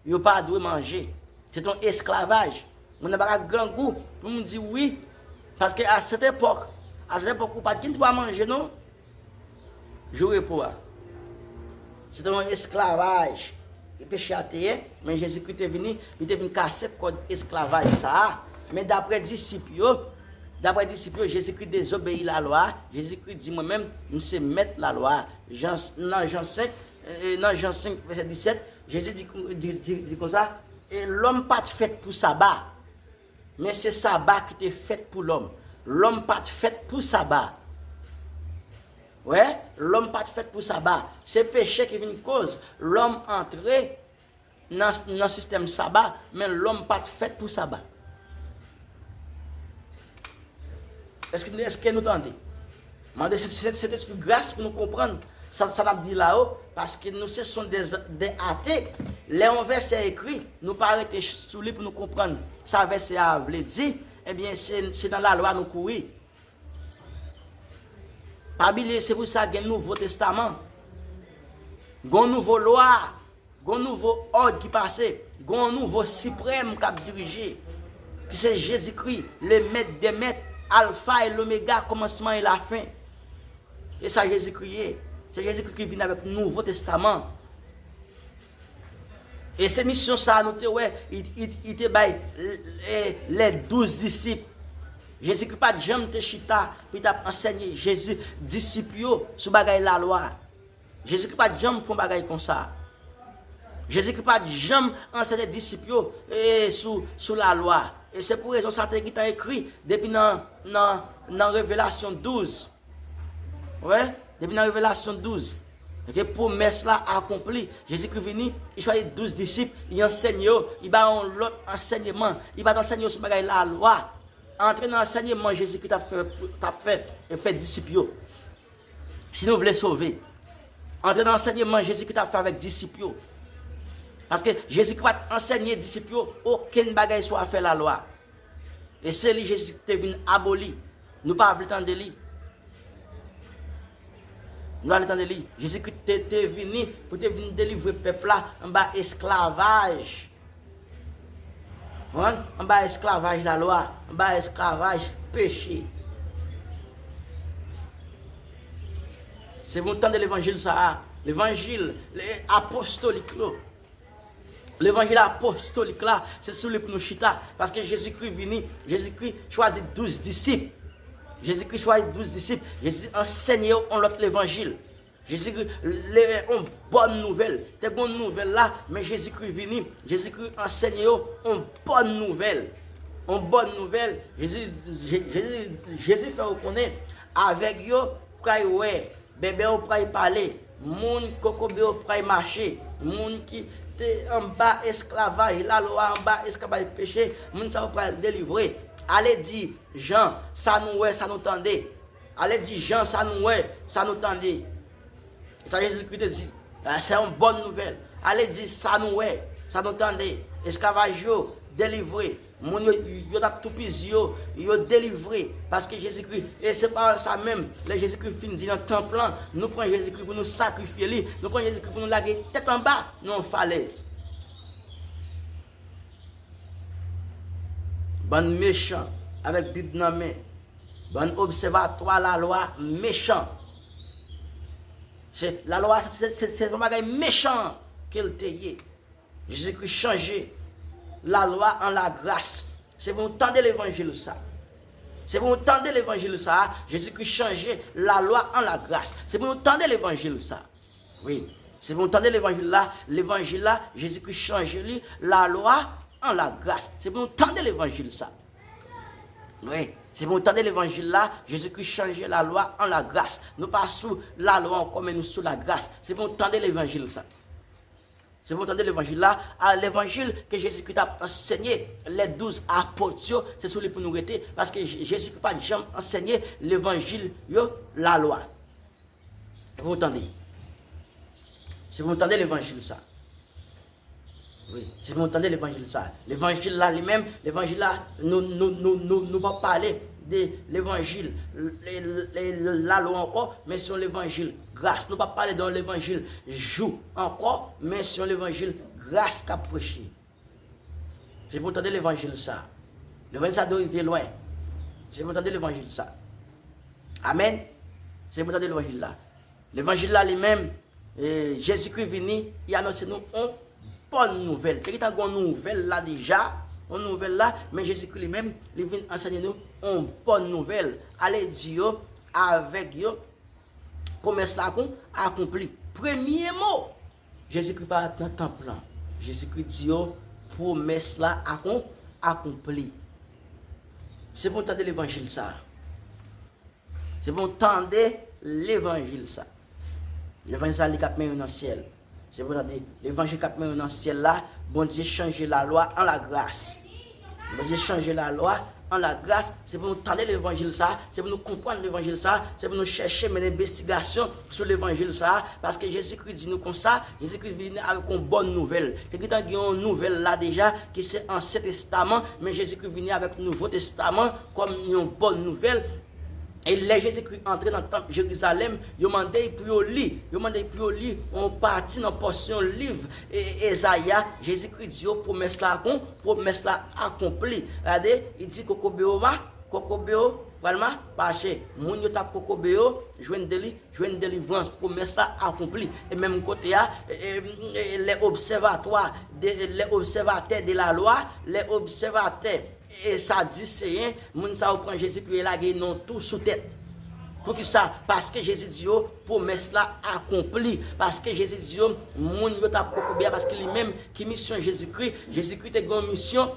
Yo pa dwe manje. Se te yon esklavaj. Moun nan pa ka grangou pou m di wi. Paske a sèt epòk, a sèt epòk ou pa t gen dwa manje non. Jou repo a. Se te yon esklavaj. E peche a te ye, men Jezikri te vini, li te vin kase kòd esklavaj sa a. Men daprè disip yo, daprè disip yo, Jezikri dezobeyi lalwa a. Jezikri di, mwen menm, m se mèt lalwa a. Jan, nan Jan senk, e, nan Jan senk, vèsè disèt, Jezi di, di, di, di konsa, e lòm pa t fèt pou saba, men se saba ki te fèt pou lòm. Lòm pa t fèt pou saba. Wè, lòm pa t fèt pou saba. Se peche ki vin koz lòm antre nan, nan sistèm saba, men lòm pa t fèt pou saba. Èske, èske nou tande? Mande Sen-, Sen-, Sentespri gras pou nou konprann sa, sa n ap di la yo, paske nou se son de, de ate. Lè yon vèsè ekri, nou pa rete sou li pou nou konprann sa vèsè a vle di, ebyen, se, se nan lalwa nou kouri. Pa bliye, se pou sa gen Nouvo Testaman. Gen nouvo lwa, gen nouvo òd ki pase, gen nouvo siprèm k ap dirije, ki se Jezikri, le Mèt dè mèt, Alfa e Lomega, kòmansman e lafen. E sa Jezikri ye. Se Jezikri ki vin avèk Nouvo Testaman. E se misyon sa a nou te wè, li, li, li te bay, e, lè douz disip. Jezikri pa t janm te chita pou li t ap ansèye Jezi, disip yo sou bagay lalwa. Jezikri pa t janm fè yon bagay konsa. Jezikri pa t janm ansèye disip yo, e, sou, sou lalwa. E se pou rezon sa te gentan ekri depi nan, nan, nan Revelasyon douz. Wè, depi nan Revelasyon douz, ke pwomès la akonpli. Jezikri vini, li chwazi douz disip, li ansèye yo, li ba yo yon lòt ansèyman. Li pa t ansèye yo sou bagay lalwa. Antre nan ansèyman Jezikri t ap fè, t ap fè, e fè disip yo. Si nou vle sove, antre nan ansèyman Jezikri t ap fè avèk disip yo. Paske Jezikri pa t ansèye disip yo okenn bagay sou afè lalwa. E se li Jezi te vin aboli. Nou pa vle tande li. Nou pa vle tande li. Jezikri te, te vini pou te vin delivre pèp la anba esklavaj. Konprann? Anba esklavaj lalwa, anba esklavaj peche. Se pou nou tande levanjil sa a. Levanjil, le, apostolik yo. Levanjil apostolik la, se sou li pou nou chita. Paske Jezikri vini, Jezikri chwazi douz disip. Jezikri chwazi douz disip. Jezi ansèye yo yon lòt levanjil. Jezikri, le, yon bòn nouvèl. Te gen yon nouvèl la, men Jezikri vini. Jezikri ansèye yo yon bòn nouvèl. Yon bòn nouvèl. Jezi, Je-, Jezi, Jezi fè yo konnen avèg yo pral wè. Bèbè yo pral pale, moun kokobe yo pral mache, moun ki te anba esklavaj lalwa, anba esklavaj peche, moun sa yo pral delivre. Ale di Jan sa nou wè, sa nou tande. Ale di Jan sa nou wè, sa nou tande. E sa Jezikri te di. Ah, se yon bòn nouvèl. Ale di sa nou wè, sa nou tande. Esklavaj yo delivre. Moun yo, yo t ap toupizi yo, yo delivre. Paske Jezikri, e se pawòl sa menm, lè Jezikri fin di nan tanp lan, nou pran Jezikri pou nou sakrifye li, nou pran Jezikri pou nou lage tèt anba nan yon falèz. Bann mechan, avèk Bib nan men, bann obsèvatwa lalwa mechan. Se, lalwa, se, se, se, se yon bagay mechan ke l te ye. Jezikri chanje lalwa an lagras. Se pou nou tande levanjil sa. Se pou nou tande levanjil sa. Jezikri chanje lalwa an lagras. Se pou nou tande levanjil sa. Wi. Se pou nou tande levanjil la. Levanjil la, Jezikri chanje li lalwa an lagras. Se pou nou tande levanjil sa. Wi. Se pou nou tande levanjil la. Jezikri chanje lalwa an lagras. Nou pa sou lalwa ankò, men nou sou lagras. Se pou nou tande levanjil sa. Se pou nou tande levanjil la, a levanjil ke Jezikri t ap ansèye lè douz apot yo, se sou li pou nou rete, paske Je-, Jezikri pa t janm ansèye levanjil yo, lalwa. Se pou nou tande. Se pou nou tande levanjil sa. Wi, se pou nou tande levanjil sa. Levanjil la li menm, levanjil la, nou, nou, nou, nou, nou pa pale de levanjil, le, le, le, lalwa ankò, men se yon levanjil gras. Nou pa pale de yon levanjil jou ankò, men se yon levanjil gras k ap preche. Se pou nou tande levanjil sa. Levanjil sa dwe rive lwen. Se pou nou tande levanjil sa. Amèn. Se pou nou tande levanjil la. Levanjil la li menm, e, Jezikri vini, li anonse nou yon bòn nouvèl. Te gentan gen yon nouvèl la deja, yon nouvèl la, men Jezikri li menm, li vin ansèye nou yon bòn nouvèl. Ale di yo, avèg yo, pwomès la akon-, akonpli. Premye mo, Jezikri parèt nan tanp lan. Jezikri di yo, pwomès la akon-, akonpli. Se pou nou tande levanjil sa. Se pou nou tande levanjil sa. Levanjil sa li k ap mennen nou nan syèl. Se pou nou tande levanjil k ap mennen nou nan syèl la. Bondye chanje lalwa an lagras. Bondye chanje lalwa an lagras. Se pou nou tande levanjil sa. Se pou nou konprann levanjil sa. Se pou nou chèche mennen envestigasyon sou levanjil sa. Paske Jezikri di nou konsa, Jezikri vini avèk yon bòn nouvèl. Te gentan gen yon nouvèl la deja, ki se Ansyen Testaman, men Jezikri vini avèk Nouvo Testaman kòm yon bòn nouvèl. E lè Jezikri antre nan tanp Jerizalèm, yo mande l pou yo li, yo mande l pou yo li yon pati nan pòsyon liv, e, Ezayi a. Jezikri di yo pwomès la akon-, pwomès la akonpli. Gade, li di kokobe yo ma-, kokobe yo pral ma-, mache. Moun yo t ap kokobe yo jwenn deli-, jwenn delivrans, pwomès la akonpli. E menm kote a, e, e, e, les observatoires de, les observateurs de la loi, les observateurs e Sadiseyen, moun sa yo pran Jezi pou yo lage nan yon twou sou tèt. Poukisa? Paske Jezi di yo, pwomès la akonpli. Paske Jezi di yo, moun yo t ap kokobe a, paske li menm, ki misyon Jezikri? Jezikri te gen yon misyon.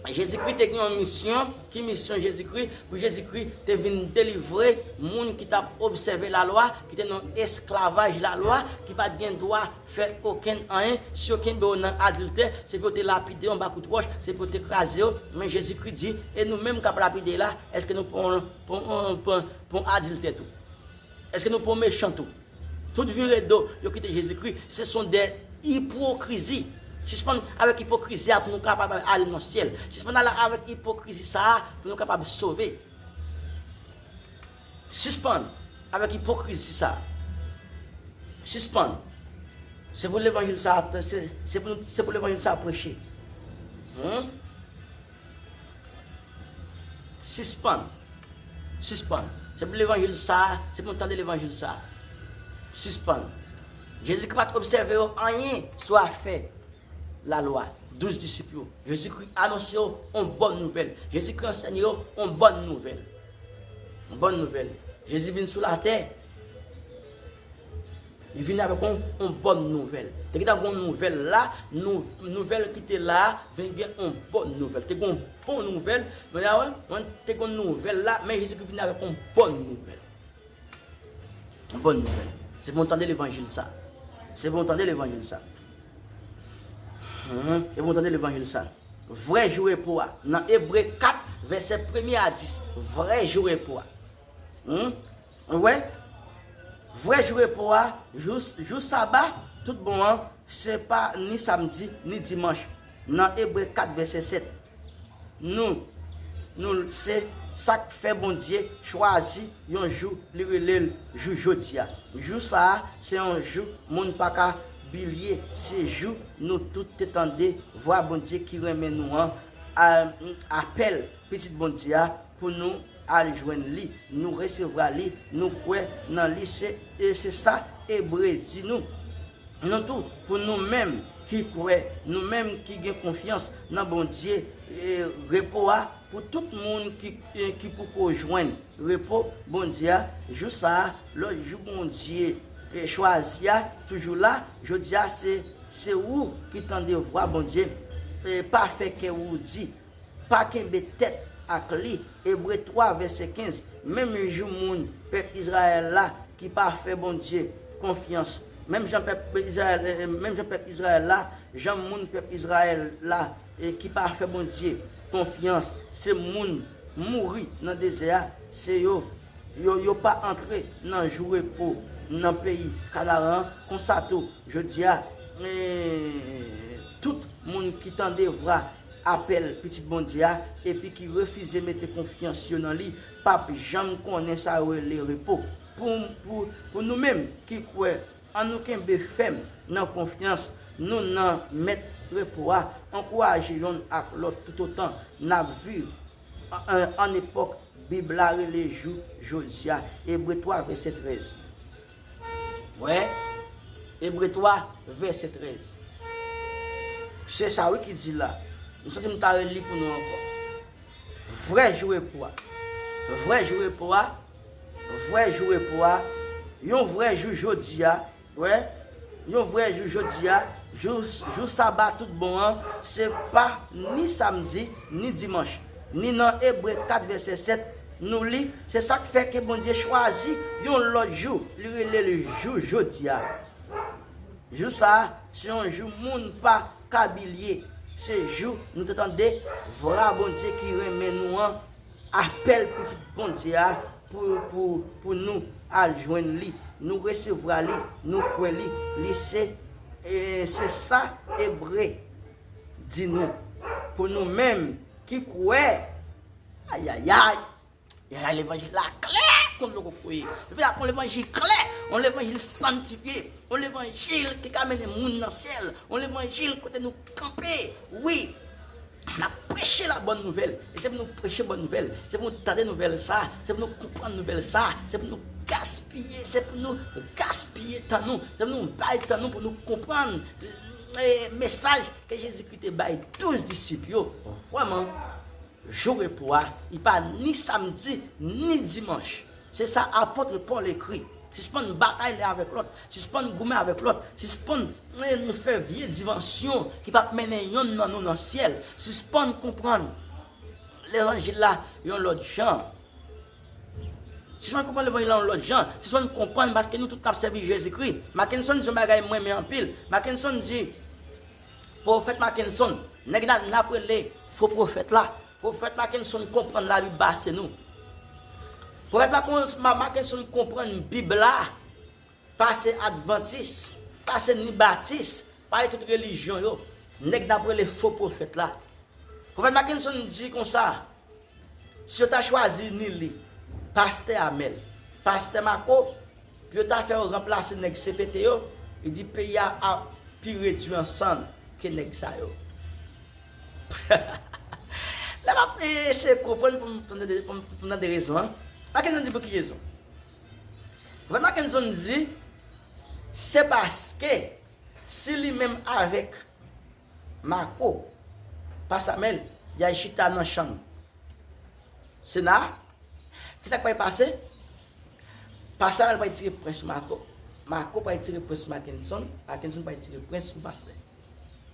Jezikri te gen yon misyon. Ki misyon Jezikri? Pou Jezikri te vin delivre moun ki t ap obsève lalwa, ki te nan esklavaj lalwa, ki pa t gen dwa fè okenn anyen. Si yo kenbe w nan adiltè, se pou yo te lapide w anba kout wòch, se pou yo te kraze w. Men Jezikri di, e nou menm k ap lapide la, èske nou pa yon, pa yon, pa yon, pa yon adiltè tou? Èske nou pa yon mechan tou? Tout vire do, yo kite Jezikri, se son de ipokrizi. Sispann avèk ipokrizi a pou nou kapab ale nan syèl. Sispann ale avèk ipokrizi sa a pou nou kapab sove. Sispann avèk ipokrizi sa. Sispann. Se pou levanjil sa, se, se pou, se pou levanjil sa preche. Hmm? Sispann. Sispann. Se pou levanjil sa, se pou nou tande levanjil sa. Sispann. Jezikri pa t obsève yo anyen sou afè lalwa, douz disip yo. Jezikri anonse yo yon bòn nouvèl. Jezikri ansèye yo yon bòn nouvèl. Yon bòn nouvèl. Jezi vin sou latè. Li vin avèk yon, yon bòn nouvèl. Te gentan gen yon nouvèl la, nou, nouvèl ki te la a, vin gen yon bòn nouvèl. Te gen yon bon nouvèl, men la, wè, te gen yon nouvèl la, men Jezikri vin avèk yon bòn nouvèl. Yon bòn nouvèl. Se pou nou tande levanjil sa. Se pou nou tande levanjil sa. Mhm. Se pou nou tande levanjil sa. Vrè jou repo a. Nan Ebre kat, vèsè premye a dis. Vrè jou repo a. Hmm? Ou wè? Vrè jou repo a, jou, jou saba, tout bon an, se pa ni samdi, ni dimanch. Nan Ebre kat, vèsè sèt. Nou, nou, se sa k fè Bondye chwazi yon jou, li rele l jou jodi a. Jou sa a, se yon jou moun pa ka bilye. Se jou nou tout te tande vwa Bondye ki renmen nou an, a, apèl Pitit Bondye a, pou nou al jwenn li. Nou resevwa li, nou kwè nan li. Se, e se sa Ebre di nou. Nou tou, pou nou menm ki kwè, nou menm ki gen konfyans nan Bondye, e, repo a pou tout moun ki, e, ki poko jwenn repo Bondye a, jou sa a, lòt jou Bondye, e, chwazi a, toujou la, jodi a, se, se ou ki tande vwa Bondye, e, pa fè kè ou di, pa kenbe tèt ak li. Ebre twa, vèsè kenz. Menm jou moun pèp Izrayèl la ki pa fè Bondye konfyans. Menm jan pèp Izrayèl, eh, eh, menm jan pèp Izrayèl la, jan moun pèp Izrayèl la, eh, ki pa fè Bondye konfyans, se moun mouri nan dezè a, se yo, yo, yo pa antre nan jou repo nan peyi Kanaran. Konsa tou, jodi a, eh, tout moun ki tande vwa apèl Pitit Bondye a, epi ki refize mete konfyans yo nan li, p ap janm konnen sa yo rele repo. Pou, pou, pou nou menm ki kwè, ann nou kenbe fèm nan konfyans nou nan Mèt repo a, ankouraje yonn ak lòt toutotan n ap viv an, an, an epòk Bib la rele jou jodi a. Ebre twa, vèsè trèz. Wè, Ebre twa, vèsè trèz. Se sa wi ki di la. M santi m ta reli pou nou ankò. Vrè jou repo a. Vrè jou repo a. Vrè jou repo a. Yon vrè jou jodi a. Wè, yon vrè jou jodi a. Jou, jou saba tout bon an. Se pa ni samdi, ni dimanch. Ni nan Ebre kat vèsè sèt, nou li, se sa k fè ke Bondye chwazi yon lòt jou, li rele l jou jodi a. Jou sa a, se yon jou moun pa ka bilye. Se jou nou te tande vwa Bondye ki renmen nou an, apèl Pitit Bondye a pou, pou, pou nou al jwenn li. Nou resevwa li, nou kwè li. Li se, e, se sa Ebre di nou. Pou nou menm ki kwè, ayayay, ayayay, levanjil la klè kon dlo kokoye. Levanjil la, yon levanjil klè, yon levanjil sanntifye, yon levanjil ki ka mennen moun nan syèl, yon levanjil kote nou kanpe. Wi, n ap preche la bòn nouvèl. E se pou nou preche bòn nouvèl. Se pou nou tande nouvèl sa. Se pou nou konprann nouvèl sa. Se pou nou gaspiye. Se pou nou gaspiye tan nou. Se pou nou bay tan nou pou nou konprann, e, mesaj ke Jezikri te bay douz disip yo. Vrèman, jou repo a, li pa ni samdi, ni dimanch. Se sa apot Pòl ekri. Sispann batay lè avèk lòt. Sispann goumen avèk lòt. Sispann, eh, nou fè vye divansyon ki p ap mennen yonn nan nou nan syèl. Sispann konprann levanjil la yon lòt jan. Sispann konprann levanjil la yon lòt jan. Sispann konprann paske nou tout n ap sèvi Jezikri. Mackenson di yon bagay mwen renmen anpil. Mackenson di, pwofèt Mackenson, nèg la n ap rele fo pwofèt la. Pwofèt Mackenson konprann Labib pase nou. Pwofèt Mackenson, Ma-, Mackenson konprann Bib la pase advantis, pase ni batis, pase tout relijyon yo. Nèg n ap rele fo pwofèt la. Pwofèt Mackenson di konsa, si yo ta chwazi ni li, pastè Amèl, Pastè Mako, pou yo ta fè yo ranplase nèg C P T yo, li di peyi a ap pi redui an sann ke nèg sa yo. Lè m ap eseye konprann pou m tande, pou m, pou m tande rezon an, Mackenson di pou ki rezon? Mackenson di, se paske si li menm avèk Mako, Pastè Amèl, y al chita nan chanm Sena a, kisa k pral pase? Pastè Amèl pral tire pwen sou Mako, Mako pral tire pwen sou Mackenson, Mackenson pral tire pwen sou pastè.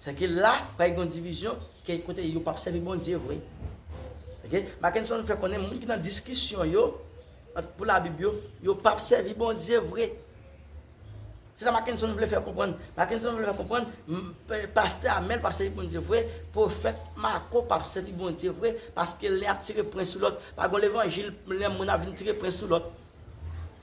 Sèke la, pral gen yon divizyon ke kote yo p ap sèvi Bondye vre. Oke? Mackenson fè konnen moun ki nan diskisyon yo, ant, pou Labib yo, yo p ap sèvi Bondye vre. Se sa Mackenson vle fè konprann. Mackenson vle fè konprann, m, p-, pastè Amèl p ap sèvi Bondye vre, pwofèt Mako p ap sèvi Bondye vre, paske len ap tire pwen sou lòt. Pa gen levanjil, len moun ap vin tire pwen sou lòt.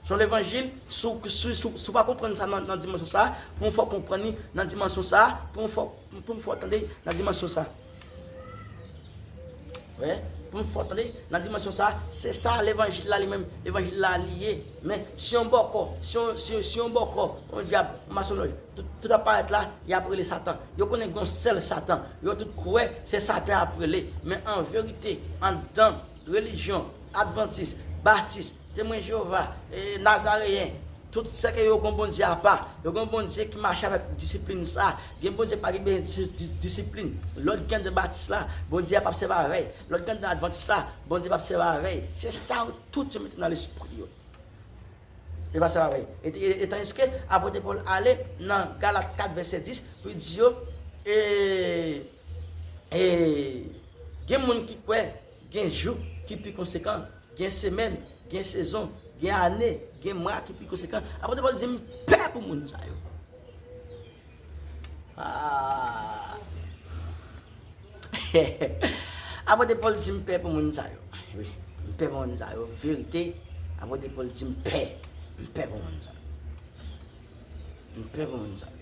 Se yon levanjil, si w, si, si, si w pa konprann sa nan, nan dimansyon sa, pou m fè w konprann li nan dimansyon sa, pou m fè, pou m fè w tande nan dimansyon sa. Wi, pou m fè w tande, nan dimansyon sa, se sa levanjil la li menm, levanjil la li ye. Men, si yon bòkò, si yon, si, si yon bòkò, yon dyab, yon masonlòj, tout, tout ap parèt la, y ap rele Satan. Yo konnen gen yon sèl Satan. Yo tout kwè se Satan y ap rele. Men an verite, anndan relijyon advantis, batis, Temwen Jewova, e, Nazareyen, tout sèke yo gen yon Bondye apa. Yo gen yon Bondye ki mache avèk disiplin sa. Gen Bondye ki pa gen bezwen di-, di-, disiplin. Lòt gen de batis la, Bondye a p ap sèvi avè l. Lòt gen de advantis la, Bondye p ap sèvi avè l. Se sa yo tout yo mete nan lespri yo. Li p ap sèvi avè l. E, e, e tandiske apot Pòl ale nan Galat kat vèsè dis pou l di yo, e, e, gen moun ki kwè gen jou ki pi konsekan. Gen semèn, gen sezon, gen ane, gen mwa ki pi konsekan. Apot Pòl di, "M pè pou moun sa yo." Ah. Apot Pòl di, "M pè pou moun sa yo." Wi, m pè pou moun sa yo. Verite, apot Pòl di, "M pè. M pè pou moun sa yo. M pè pou moun sa yo.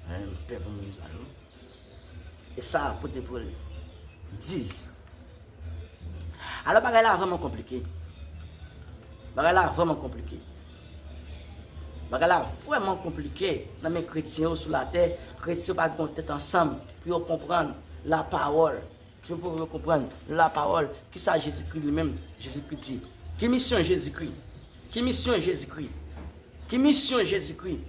Hein, m pè pou moun sa yo." E sa apot Pòl di. Alò, bagay la vrèman konplike. Bagay la vrèman konplike. Bagay la vrèman konplike nan men kretyen yo sou latè. Kretyen yo pa gen yon tèt ansanm pou yo konprann lapawòl. Pou yo konprann lapawòl. Kisa Jezikri li menm, Jezikri di? Ki misyon Jezikri? Ki misyon Jezikri? Ki misyon Jezikri?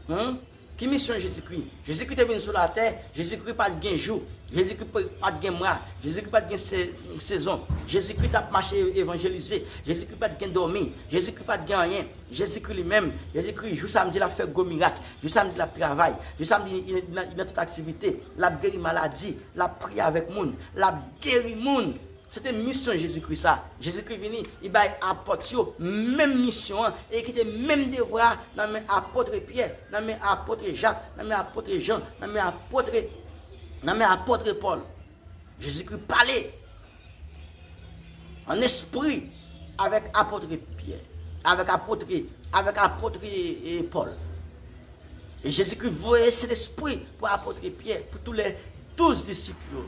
Hum? Ki misyon Jezikri? Jezikri te vin sou latè, Jezikri pa t gen jou, Jezikri pa, pa t gen mwa, Jezikri pa t gen se-, sezon. Jezikri t ap mache evanjelize, Jezikri pa t gen dòmi, Jezikri pa t gen anyen. Jezikri li menm, Jezikri jou samdi l ap fè gwo mirak, jou samdi l ap travay, jou samdi li, li, li nan, li nan tout aktivite, l ap geri maladi, l ap priye avèk moun, l ap geri moun. Se te misyon Jezikri sa. Jezikri vini, li bay apot yo menm misyon an, e li kite menm devwa a nan men apot Pyè, nan men apot Jak, nan men apot Jan, nan men apot, nan men apot Pòl. Jezikri pale an espri avèk apot Pyè, avèk apot, avèk apot, e, Pòl. E Jezikri voye Sentespri pou apot Pyè, pou tou lè douz disip yo.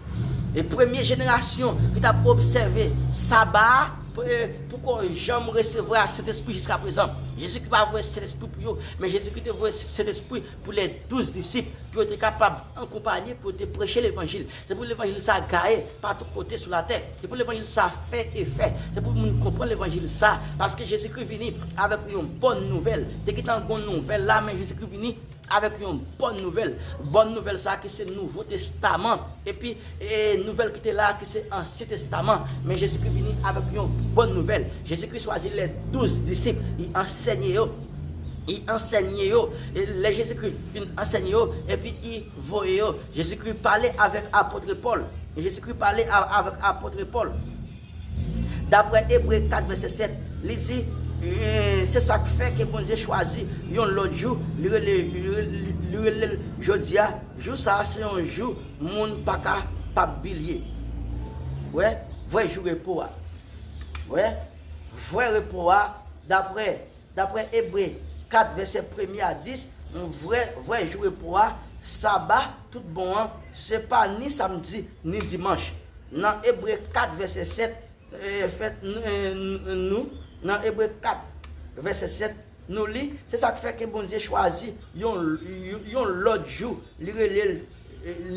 E premye jenerasyon ki t ap obsève Saba a, pou, e, poko janm resevwa Sentespri jiska prezan. Jezikri pa voye Sentespri pou yo, men Jezikri te voye Sentespri pou lè douz disip, pou yo te kapab akonpanye, pou yo te preche levanjil. Se pou levanjil sa gaye pa tout kote sou latè. Se pou levanjil sa fè efè. Se pou moun konprann levanjil sa. Paske Jezikri vini avèk yon bòn nouvèl. Te gentan gon nouvèl la, men Jezikri vini avèk yon bòn nouvèl. Bòn nouvèl sa ki se Nouvo Testaman. Epi, e, nouvèl ki te la ki se Ansyen Testaman. Men Jezikri vini avèk yon bòn nouvèl. Jezikri chwazi lè douz disip. Li ansèye yo. Li ansèye yo. E lè Jezikri fin ansèye yo, epi li voye yo. Jezikri pale avèk apot Pòl. Jezikri pale a-, avèk apot Pòl. Daprè Ebre kat vèsè sèt, li di, e, se sa k fè ke Bondye chwazi yon lòt jou, li rele, li rele, li rele l jodi a. Jou sa a se yon jou moun pa ka p ap bliye. Wè, vrè jou repo a. Wè, vrè repo a, daprè Daprè Ebre kat, vèsè premye a dis, vrè, vrè jou repo a, Saba tout bon an, se pa ni samdi, ni dimanch. Nan Ebre kat, vèsè sèt, e, fèt n-, e, n-, nou, Nan Ebre kat, vèsè sèt, nou li, se sa k fè ke Bondye chwazi yon, yon, yon lòt jou, li rele l,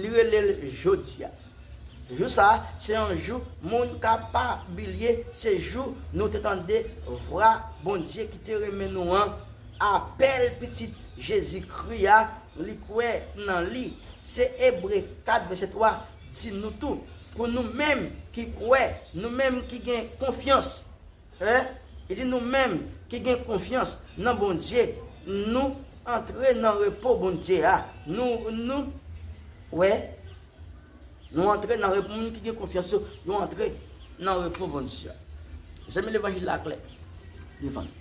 li rele l jodi a. Jou sa a, se yon jou moun ka pa bliye, se jou nou te tande vwa Bondye ki te renmen nou an, apèl pitit Jezikri a, li kwè nan li. Se Ebre kat vèsè twa di nou tou, pou nou menm ki kwè, nou menm ki gen konfyans, Hein? Li di nou menm ki gen konfyans nan Bondye, nou antre nan repo Bondye a. Nou, nou, wè, nou antre nan repo, moun ki gen konfyans yo, yo antre nan repo Bondye a. Zanmi, levanjil la klè devan nou.